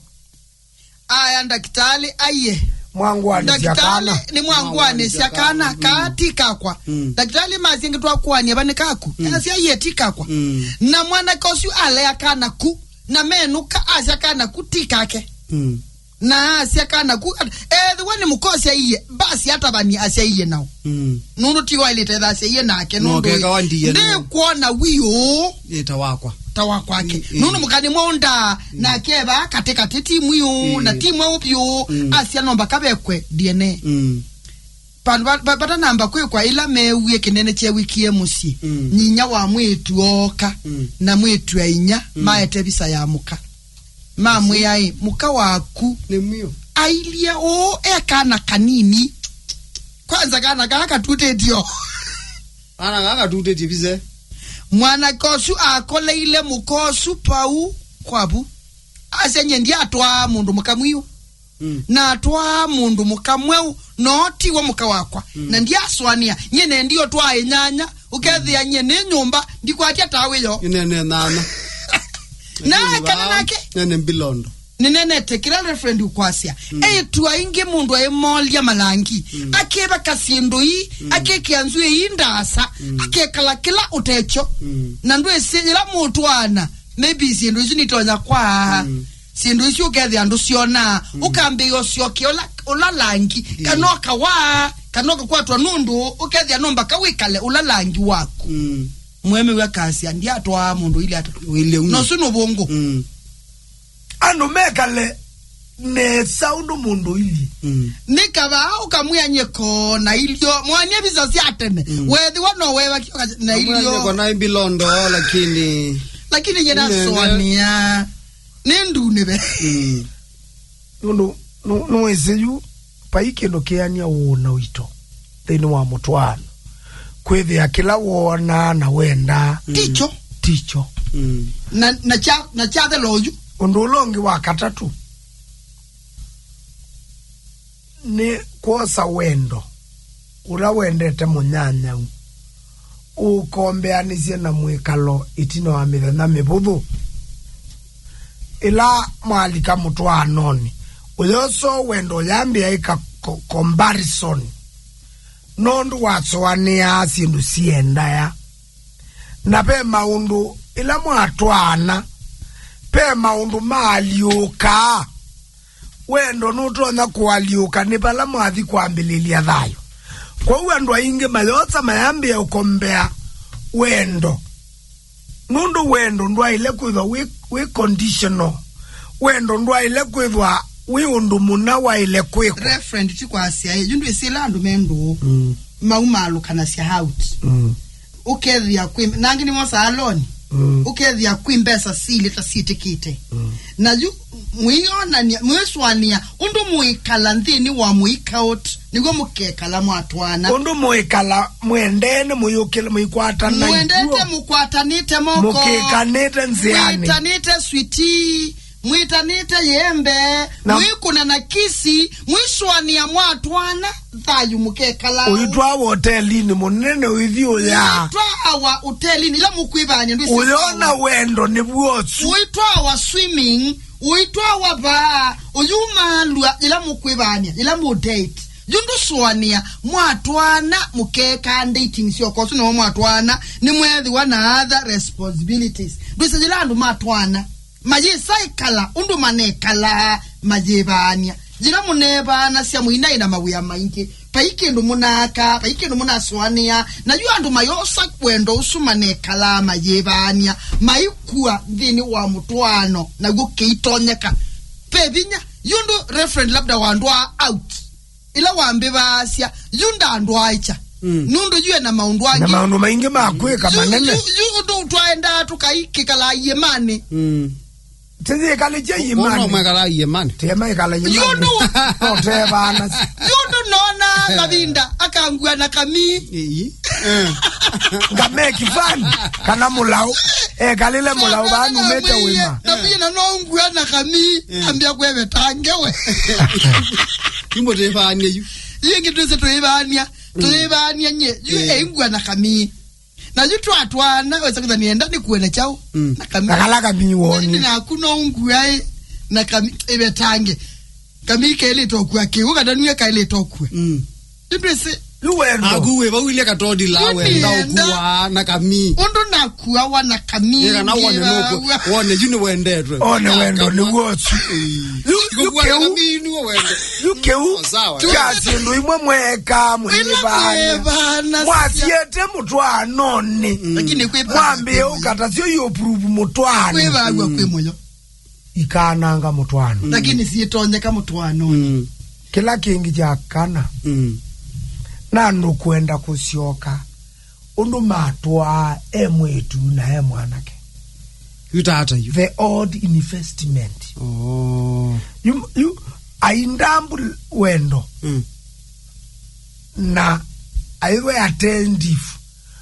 Aya, ndakĩtalĩ aiye. Mwangwanĩsya kana. Ndakĩtalĩ nĩ mwangwanĩsya kana, kaa ti kakwa. Mm. Ndakĩtalĩ masya ngĩtwakũanĩa va nĩ kaku. Mm. Asya aiye ti kakwa. Mm. Na mwanake ũsu alea kana ku, na menũka asya kana ku ti kake. Mm. Na asya kana ku, ethĩwa nĩ mũka ũsyaie, basi atavani asyaie nao. Mm. Nũndũ ti waĩlĩte etha asyaie nake, nũndũ ndĩkwona wĩũ. Ĩ ta wakwa. Ta wakwake. Mm, mm. Nũndũ mũka nĩ mwaũ ndaa, mm, nake eva katĩ katĩ ti mwiũ, mm, na ti mwaũ vyũ, mm, asya no mbaka vekwe D N A. Mm. Vandũ va-, va-, vatanamba kwĩkwa ĩla meewie kĩnene kyeew'ĩkie mũsyĩ, mm, nyinya wa mwĩĩtu ooka, mm, na mwĩĩtu a inya, mm, maete visa ya mũka. Mamwĩa-ĩ, mũka waku nĩ mwiũ. Ailyĩ ũũ e kana kanini. Kwanza kana kaa katutĩtio. Kana kaa katutĩtio visa. Mwanake ũsu akoleile mũka ũsu pau kwavu. Asya, "Nyie ndiatwaa mũndũ mũka mwiũ. Mm. Natwaa mũndũ mũka mweũ, no tiwe mũka wakwa." Mm. Na ndiasũanĩa. Nyie nendie ũtwaa ĩnyanya, ũkethĩa nyie nĩ nyũmba, ndikwatya ta wĩyo. Nene nana. Na ekana nake. Nene mbilondo. Nĩnenete kĩla Reverend ũkwasya. Mm. Eĩtu aingĩ mũndũ aĩmolya malangi, mm, akĩvaka syĩndũ ii, mm, akĩkĩa nzw'ĩĩ ii ndaasa, mm, akekala kĩla ũtekyo. Mm. Na ndwĩsĩ yĩla mũtwaana, maybe syĩndũ isu nitonya kwaa. Mm. Syĩndũ isu ũkethĩa ndũsyonaa, mm, ũkambĩĩa ũsyokea ũla, ũla langi, mm, kana ũkawaa, kana ũkakwatwa nũndũ ũkethĩa no mbaka wĩkale ũla langi waku. Mm. Mwemeu akasya, "Ndiatwaa mũndũ ile ata." Wĩle ũu. Na ũsu nĩ ũvũngũ. Mm. Andũ mekale nesa ũndũ mũndũ ũilyĩ. Mm. Nĩ kavaa ũkamwĩa nyeko na ilyo. Mwanie visa sya tene. Mm. Wethĩwa no wewa kĩo na ilyo. Ũkamwĩa nyeko na imbilondo, lakini. Lakini nyie nene. Nasũanĩa. Nĩ ndunĩve. Mm. Nũndũ, nũ-, nũwĩsĩ yu, vai kĩndũ kĩanĩa ũũ na ũito nthĩnĩ wa mũtwaano. Kwĩthĩa kĩla wonaa na wendaa. Mm. Tikyo. Tikyo. Mm. Na, na kya, na kyathela ũyu. Ũndũ ũla ũngĩ wa katatũ nĩ kwosa wendo ũla wendete mũnyanyau, ũkombeanĩsye na mwĩkalo ĩtina wa mĩthenya mĩvũthũ. Ĩla mwalika mũtwaanonĩ, ũyosa wendo ũyambĩa ĩka co-, comparison, nũndũ wasũanĩaa syĩndũ siendaya. Na ve maũndũ, ĩla mwatwaana, ve maũndũ maalyũkaa. Wendo nũtonya kũalyũka nĩ vala mwathi kwambĩlĩlya thayũ. Kwoou andũ aingĩ mayosa mayambĩa ũkombea wendo. Nũndũ wendo ndwaĩle kwĩthwa wĩ, wĩ conditional. Wendo ndwaĩle kwĩthwa wĩ ũndũ mũna waĩle kwĩkwa. Reverend, ti kwasya ĩ, yu ndwĩsĩ ĩla andũ me ndũũ. Mm. Maumaalũkanasya out. Mm. Ũkethĩa kwĩ, na angĩ nĩmosaa loan. Mm. Ũkethĩa kwĩ mbesa silĩ ta syĩtĩkĩte. Mm. Na yu mwĩonania, mwĩsũanĩa ũndũ mũĩkala nthĩnĩ wa mũikaũt, nĩw'o mũkekala mwatwaana. Ũndũ mũĩkala mwendene, mũyũkĩla, mũikwatana. Mwendete ikw'ũ. Mũkwatanĩte moko. Mũkĩkanĩte nzĩanĩ. Mwĩtanĩte switii. Mwĩtanĩte yembe, na mwĩkũna na kisi, mwĩsũanĩa mwatwaana, thayũ mũkekala. Ũitwawa ũtelinĩ mũnene ũithi ũya. Ũitwawa ũtelinĩ, ĩla mũkwĩvaany'a ndwĩsĩ. Ũyona wendo nĩw'o ũsu. Ũitwawa swimming, ũitwawa vaa, ũyumaalw'a ĩla mũkwĩvaany'a, ĩla mũ date. Yu ndũsũanĩa, mwatwaana mũkeka dating syoko ũsu nĩw'o mwatwaana, nĩmweethĩwa na other responsibilities. Ndwĩsĩ yĩla andũ matwaana. Mayĩsa ĩkala ũndũ manekalaa mayĩvaany'a. Yĩla mũneevaanasya mũinaĩ na mawĩa maingĩ, vai kĩndũ mũnaaka, vai kĩndũ mũnasũanĩa. Na yu andũ mayosa wendo ũsu manekalaa mayĩvaany'a, maikua nthĩnĩ wa mũtwaano, naw'o kĩitonyeka. Ve vinya, yu ũndũ Reverend labda wandwaa out. Ĩla wambĩvaasya, yu ndandwaĩkya. Mm. Nũndũ yu ena maũndũ angĩ. Na maũndũ maingĩ ma kwĩka manene. Yu, yu, yu ũndũ twaendaa tũkaikĩkala iĩmanĩ. Mm. Tĩyĩkalĩkye iĩmanĩ. Ũndũ mwekala iĩmanĩ. Tĩyĩmaĩkala iĩmanĩ. Yu ũndũ. No tevaana. Yu ũndũ nona mavinda akangua na kamii. Ĩĩ. Eh. Ngameki fani kana mũlaũ. Ekalĩle mũlaũ vaa numĩte wĩma. Na pia na no ngua na kamii. Eh. Ambia kwevetange we. Kimbo tĩvaanie yu. Yĩngĩ twĩsĩ tũĩvaania. Mm. Tũĩvaania nye. Yu, eh, eingua na kamii. Na yu twatwaana, wesa kwĩtha nĩenda nĩkue na kyaũ. Mm. Na kamii. Na kala kamii wonie. Naku no ngua ĩ, na kamii, ĩvetange. Kamii kaĩlĩte ũkua kĩw'ũ, kana nue kaĩlĩte ũkua. Mm. Yu ndwĩsĩ. Yu wendo. Aku wĩ vau ilye katodi la wenda ũkua na kamii. Ũndũ nakuawa na kamii. Nĩ kana wone nũkũ, wone yu nĩ wendetwe. One wendo nĩ wosu. Yu, yu kĩu. Yu kĩu. Oh, sawa. Kya syĩndũ imwe mweka mwĩvana. Mwasiete mũtwaanonĩ. Lakini kwĩ mwambie ũkatasyo yu prove mũtwaano. Kwĩvagwa kwĩ mũyo. Ikaananga mũtwaano. Mm. Lakini siitonyeka mũtwaano. Mm. Kĩla kĩngĩ kya kana, mm, na ndũkwenda kũsyoka ũndũ matwaa e mwĩĩtu na e mwanake. Yu tata yu. The old investment. Oh. Yu, yu, aindambu wendo. Mm. Na aiwe attentive.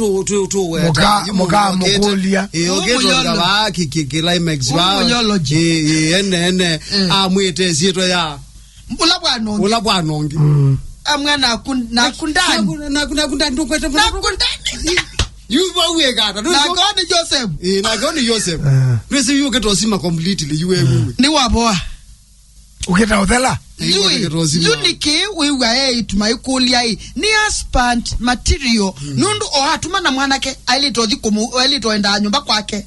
tu tu tu we. Mũka- mũka mũkũlya. Ĩĩ, ũkĩtũka va ki ki climax va. Ene ene amwĩte syĩtwa ya Ũla bwana ũngĩ. Ũla bwana ũngĩ. Mm. Amwe naku, naku ndani. Naku, naku, naku ndani, ndũkwete mũno. Naku ndani. Yu vau wĩkata. Na ko nĩ Joseph. Eh, na ko nĩ Joseph. Ah. Nĩsĩ yu ũkĩta ũsima completely, yu wewe. Nĩ wavoa. Ũkĩta ũthela. Yu, yu nĩkĩ wĩw'a eĩtu maikũlya ĩ, nĩ husband material, mm, nũndũ o atuma na mwanake, ailĩte ũthi kũmũ-, ailĩte ũendaa nyũmba kwake.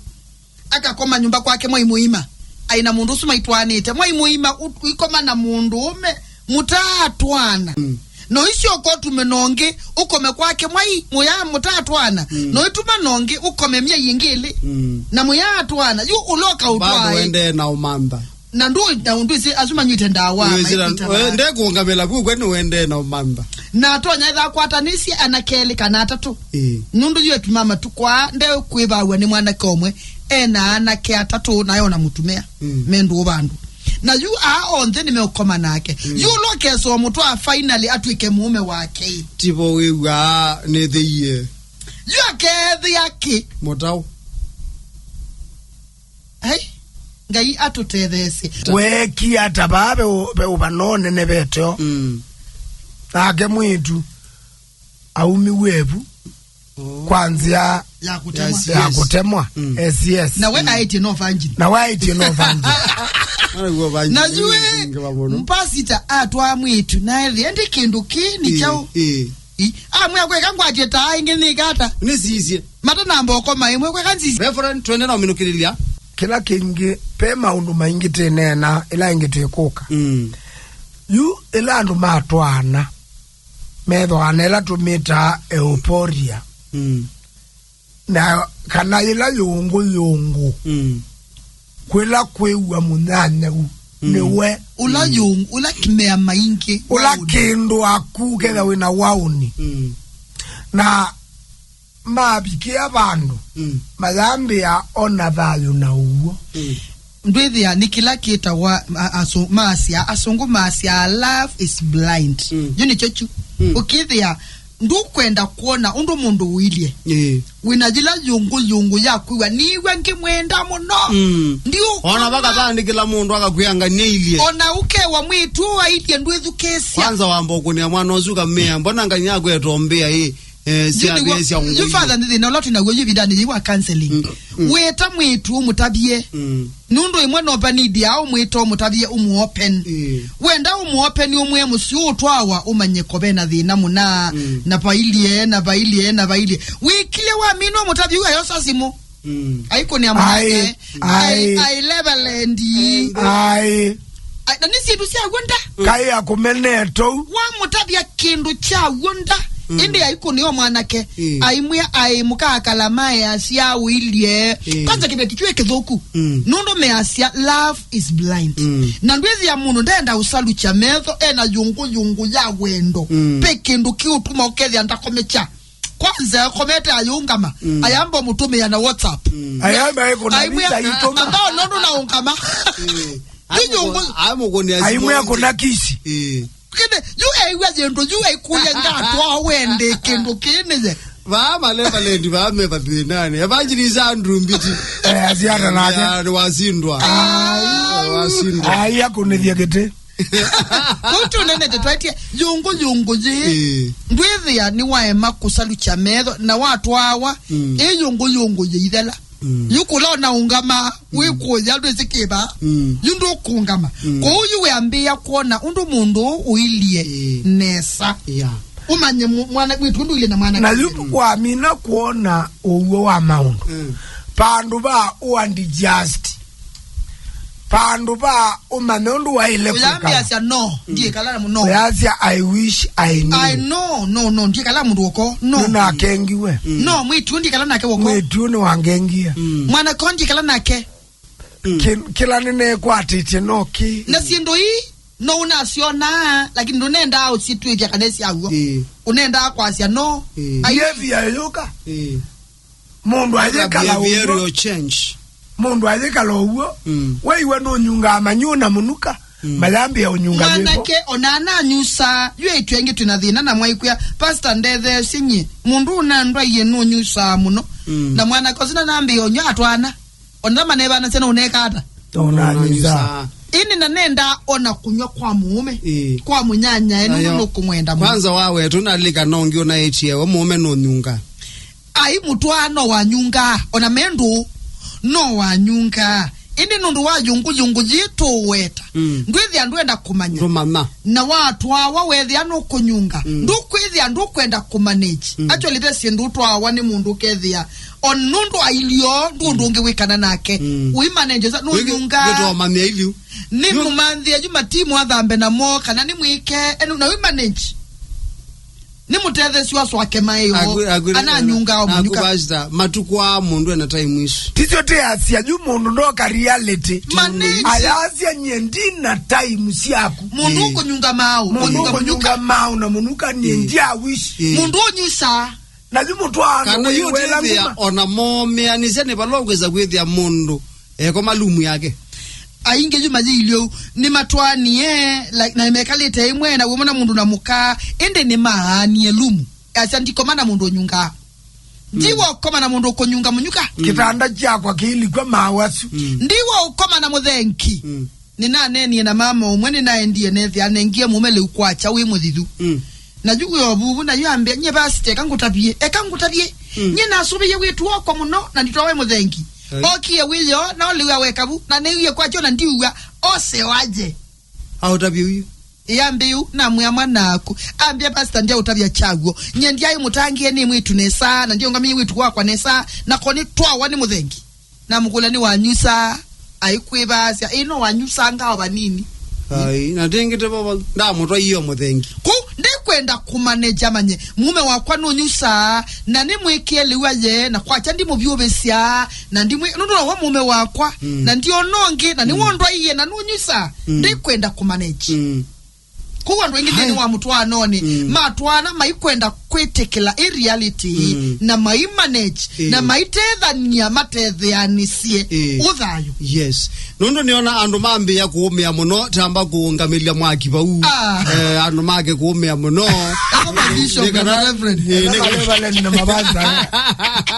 Akakoma nyũmba kwake mwai mũima. Ai na mũndũ ũsu maitwaanĩte. Mwai mũima u-, ũikoma na mũndũ ũme, mũtaatwaana. Mm. No isyoka ũtume na ũngĩ, ũkome kwake mwai, mũya mũtaatwaana. Mm. No ituma na ũngĩ, ũkome myei ĩngĩ ĩlĩ. Mm. Na mũyaatwaana. Yu ũloka bado ũtwae. Ũendee na ũmantha. Na ndũ, na ndwĩsĩ asu manyw'ĩte ndawa, wĩsĩ na, maikita we, ndawa. Ndekũngamĩla vu, kwe nĩwendee na ũmantha. Na atonya etha akwatanĩsye anake elĩ kana atatũ. Ĩĩ. Nũndũ yu etu ma matukũ aa, ndekwĩvaw'a nĩ mwanake ũmwe, ena anake atatũ, nayo na mũtumĩa, mm, me ndũũ vandũ. Na yu aa onthe nĩmeũkoma nake. Mm. Yu ũla ũkesa ũmũtwaa finally atw'ĩke mũũme wake. Tivo wĩw'aa nĩthĩie. Yu akethĩa kĩ? Mũtaũ. Ai, Ngai atũtetheesye. Weekie ata vaa ve ũ-, ve ũvano ũnene veteo? Mm. Nake mwĩĩtu aumiw'e vu, oh, kwa nzĩa ya kũtemwa. Yes, ya, yes, kũtemwa. Mm. Yes, yes. Na we, mm, aĩtye no virgin. Na we aĩtye no virgin. Mwana guo virgin. Na yue, nĩ ngewa mũno. Mpasita atwaa mwĩĩtu, na ethĩa, "Ndi kĩndũ kĩĩ nĩ, ĩĩ, kyaũ?" Ĩĩ. Ĩ, amwĩa kweka ngwatye taa ĩngĩ nĩkata. Nĩsisye. Matanamba ũkoma ĩmwe kweka nzisi. Reverend, twende na ũminũkĩlĩlya. Kĩla kĩngĩ, ve maũndũ maingĩ tĩneena, ĩla ĩngĩ twĩkũka. Mm. Yu, ĩla andũ matwaana, methwaana ĩla tũmĩtaa euphoria. Mm. Na kana yĩla yũngũ yũngũ. Mm. Kwĩla kwĩw'a mũnyanyau, mm, nĩwe. Ũla, mm, yũngũ, ũla kĩmea maingĩ. Ũla waũni. Kĩndũ aku ketha wĩna waũni. Mm. Na mavikĩa vandũ, mm, mayambĩa ona thayũ na ũw'o. Mm. Ndwĩthĩa nĩ kĩla kĩtawa, a-, asũ-, maasya, asũngũ maasya, "Love is blind." Mm. Yu nĩkyo kyu. Mm. Ũkĩthĩa ndũkwenda kwona ũndũ mũndũ ũilye. Ĩĩ. Wĩna yĩla yũngũyũngũ ya kwĩw'a, "Nĩw'a ngĩmwenda mũno." Mm. Ndiũkwona. Ona vakathandĩkĩla mũndũ akakwĩa, "Anga nĩilye." Ona ũkewa mwĩĩtu ũũ ailye ndwĩthukĩĩsya. Kwanza wamba ũkũnĩa mwana ũsu kamea, "Mbona Ngai akweta ũmbĩa ĩ?" Eh, yu nĩw'o, syavĩsya yu ngũi. Father, nĩ thĩna ũla twĩ naw'o yu ĩvindanĩ yĩu wa counseling. Mm, mm. Wĩta mwĩĩtu ũmũtavye. Mm. Nũndũ ĩmwe no vanidi ya ũmwĩta ũmũtavye ũmũ open. Ĩĩ. Wenda ũmũ open ũmwĩe mũsyĩ ũtwawa ũmanye ko ve na thĩna mũna, mm, na vailye, na vailye, na vailye. Wĩkile wamina ũmũtavye ũyu ayosa simũ. Mm. Aikũnĩa mũnene. Ai, ai, ai, Reverend. Ai. Ai, na nĩ syĩndũ syaw'o nda. Kaĩ akũmenete ũu. Wamũtavya kĩndũ kyaw'o nda. Mm. Ĩndĩ aikũnĩa mwanake. Mm. Aimwĩa aĩ mũkakala maĩ asya ũilye. Mm. Kwanza kĩveti kyu ĩ kĩthũku. Mm. Nũndũ measya love is blind. Mm. Na ndwĩthĩa mũndũ ndenda ũsalukya metho ena yũngũyũngũ ya wendo. Mm. Pe kĩndũ kĩũtuma ũkethĩa ndakomekya. Kwanza akomete ayũngama. Mm. Ayamba mũtũmĩa na WhatsApp. Mm. Ayamba eko na aimwĩa visa itũma. Ambao nondo na ũngama. Mm. Yu nyũngũ. Aimũkũnĩa simũ. Aimwĩa kũna kisi. Eh. Kĩndĩ, yu eĩw'a yĩndũ, yu aikũlya ngatwa wende kĩndũ kĩnĩye. Vaa male malendi, vaa me vathĩnanĩ. Evangelist Andrew Mbiti. Eh, asiata nake. Ya, nĩ wasindwa. Ah. Wasindwa. Ai, akũnĩthya kĩtĩ. Kũu tũnenete twatie, yũngũ, yũngũ yĩ. Ĩĩ. Ndwĩthĩa nĩwaema kũsalukya metho, na watwawa, mm, ĩ yũngũ, yũngũ yĩithela. Mm. Yu kũla ona ũngama, mm, wĩkũya ndwĩsĩ kĩva. Mm. Yu ndũkũngama. Mm. Kwoou yu wĩambĩĩa kwona ũndũ mũndũ ũũ ũilye, ĩĩ, nesa. Yeah. Ũmanye mu-, mwana, mwĩĩtu ũndũ ũilye na mwana. Na yu wamina kwona ũw'o wa maũndũ. Mm. Vandũ va ũandi just. Vandũ va ũmanye ũndũ waĩle kwĩka. Ũyambĩasya no, mm, ndiĩkala na mũno. Ũyasya, "I wish I knew." I know, no, no, ndiĩkala mũndũ woko, no. Nĩnakengiwe. Mm. No, mwĩĩtu ndiĩkala nake woko. Mwĩĩtu nĩwangengie. Mm. Mwana ko ndiĩkala nake. Mm. Kĩ-, kĩla nĩnekwatĩtye no kĩ. Na syĩndũ ii, no ũnasyonaa, lakini ndũnendaa ũsyĩtwĩthya kana syaw'o. Ĩĩ. Ũnendaa kwasya no. Ĩĩ. Ai- Behavior yũka. Ĩĩ. Mũndũ ayĩkala behavioral ũw'o. Change. Mũndũ ayĩkala ũw'o. Mm. Weiwe nũnyungaa manyũ na mũnuka. Mm. Mayambĩa ũnyunga mĩvo. Mwanake ona ananyusaa, yu aitũ aingĩ twĩna thĩna na mwaikwĩa, "Pastor, ndetheesye nyie." Mũndũ ũnandwaie nũnyusaa mũno. Mm. Na mwanake ũsu nanambĩa ũnywa atwana. Ona manevanasya na ũneka ata. Ona nyusaa. Ĩndĩ na nenda ona kũnyw'a kwa mũũme, ĩĩ, kwa mũnyanyae, nũndũ nũkũmwenda mũno. Kwanza wa wetu nalika nongi ũnaĩtie we mũũme nũnyunga. Ai mũtwaa no wanyungaa, ona mendũ no wanyungaa. Ĩndĩ nũndũ wa yũngũyũngũ yĩĩ tũweta, mm, ndwĩthĩa ndwenda kũmanya. Ndũmanya. Na watwawa wethĩa nũkũnyunga, mm, ndũkwĩthĩa ndũkwenda kũmanage. Mm. Actually, ve syĩndũ ũtwawa nĩ mũndũ ũkethĩa. O nũndũ ailio, ndũ ũndũ ũngĩ wĩkana nake. Mm. Ũimanage sa, nũnyunga. Wĩtwa mami ailio. Nĩ mũmanthie yu matimu athambe namo, kana nĩ mwĩke, enu na ũimanage. Nĩ mũtethesywa swake maĩo. Agwĩ-, agwĩre-, ananyunga o na mũnyuka. Kũvasita, matukũ aa mũndũ ena time isu. Tisyo tĩasya yu mũndũ ndoka reality. Manage. Ayasya nyie ndina time syaku. Mũndũ, ĩĩ, ũkũnyunga maũ. Mũndũ kũnyunga, kũnyunga maũ na mũnuka nyie, ĩĩ, ndya wish. Ĩĩ. Mũndũ ũnyusaa. Na yu mũtwaano kana yu wĩwela ũtethĩa nguma. Ona momeanĩsya nĩ vala ũkwĩsa kwĩthĩa mũndũ ekoma lumu yake. Aingĩ yu mayĩilye ũu, nĩmatwaanie, like, na mekalĩte ĩmwe na wĩmona mũndũ na mũka, ĩndĩ nĩmaanie lumu. Asya ndikoma na mũndũ ũnyungaa. Mm. Ndiwa ũkoma na mũndũ ũkũnyunga mũnyuka. Mm. Kĩtanda kyakwa kĩilikwa mawasu. Mm. Ndiwa ũkoma na mũthengi. Mm. Nĩnaneenie na mama ũmwe, nĩnaendie nethĩa anengie mũme lĩu kwakya wĩ mũthithu. Mm. Na yu wĩ o vuvu, na yu ambĩa, "Nyie basi, eka ngũtavie, eka ngũtavie." Mm. Nyie nasũvĩie wĩtu wakwa mũno, na nditwawe mũthengi. Ai. Okie wĩyo, na ũlĩu aweka vu, na nĩwie kwakyo, na ndiw'a, ose waje. Aũtavie ũyu. Ĩambĩu, namwĩa mwanaku. Ambĩa, "Pastor, ndyaũtavya kyaw'o. Nyie ndyaĩ mũtangĩe nĩ mwĩtu nesa, na ndyaũngamĩie wĩtu wakwa nesa, na ko nĩtwawa nĩ mũthengi." Namũkũlya nĩwanyusaa, aikwĩvaasya, "Ĩ no wanyusanga o vanini?" Ai, na tĩngĩte vava, ndamũtwaie o mũthengi. Kũu, ndikwenda kũmaneja manye, mũme wakwa nũnyusaa, na nĩmwĩkĩe lĩu aye, na kwakya ndimũvyũvĩsya, na ndimwĩ-, nũndũ nowe mũme wakwa, mm, na ndiona ũngĩ, na nĩwe, mm, ũndwaie, na nũnyusaa, mm, ndikwenda kũmaneja. Mm. Kwoou andũ aingĩ nthĩnĩ wa mũtwaanonĩ, mm, matwaana maikwenda kwĩtĩkĩla ĩ reality, mm, na maimanage, mm, na maitethania matetheanĩsye, mm, ũthayũ. Yes. Nũndũ nĩona andũ mambĩĩa kũũmĩa mũno, tamba kũũngamĩlya mwaki vau. Ah. Eh, andũ make kũũmĩa mũno. Kama bishop na reverend. Eh, nĩ- Reverend na mavasa.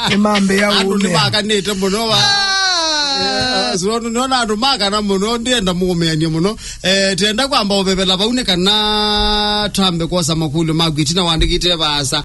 Nĩmambĩĩa andũ kũũmĩa. Nĩmakanĩte mũno va. Ah. Eh, so nĩona andũ makana mũno, ndĩenda mũũmĩanie mũno. Eh, tenda kwamba ũvevela vau nĩ kana twambe kwosa makũlyo maku ĩtina wandĩkĩte vaasa.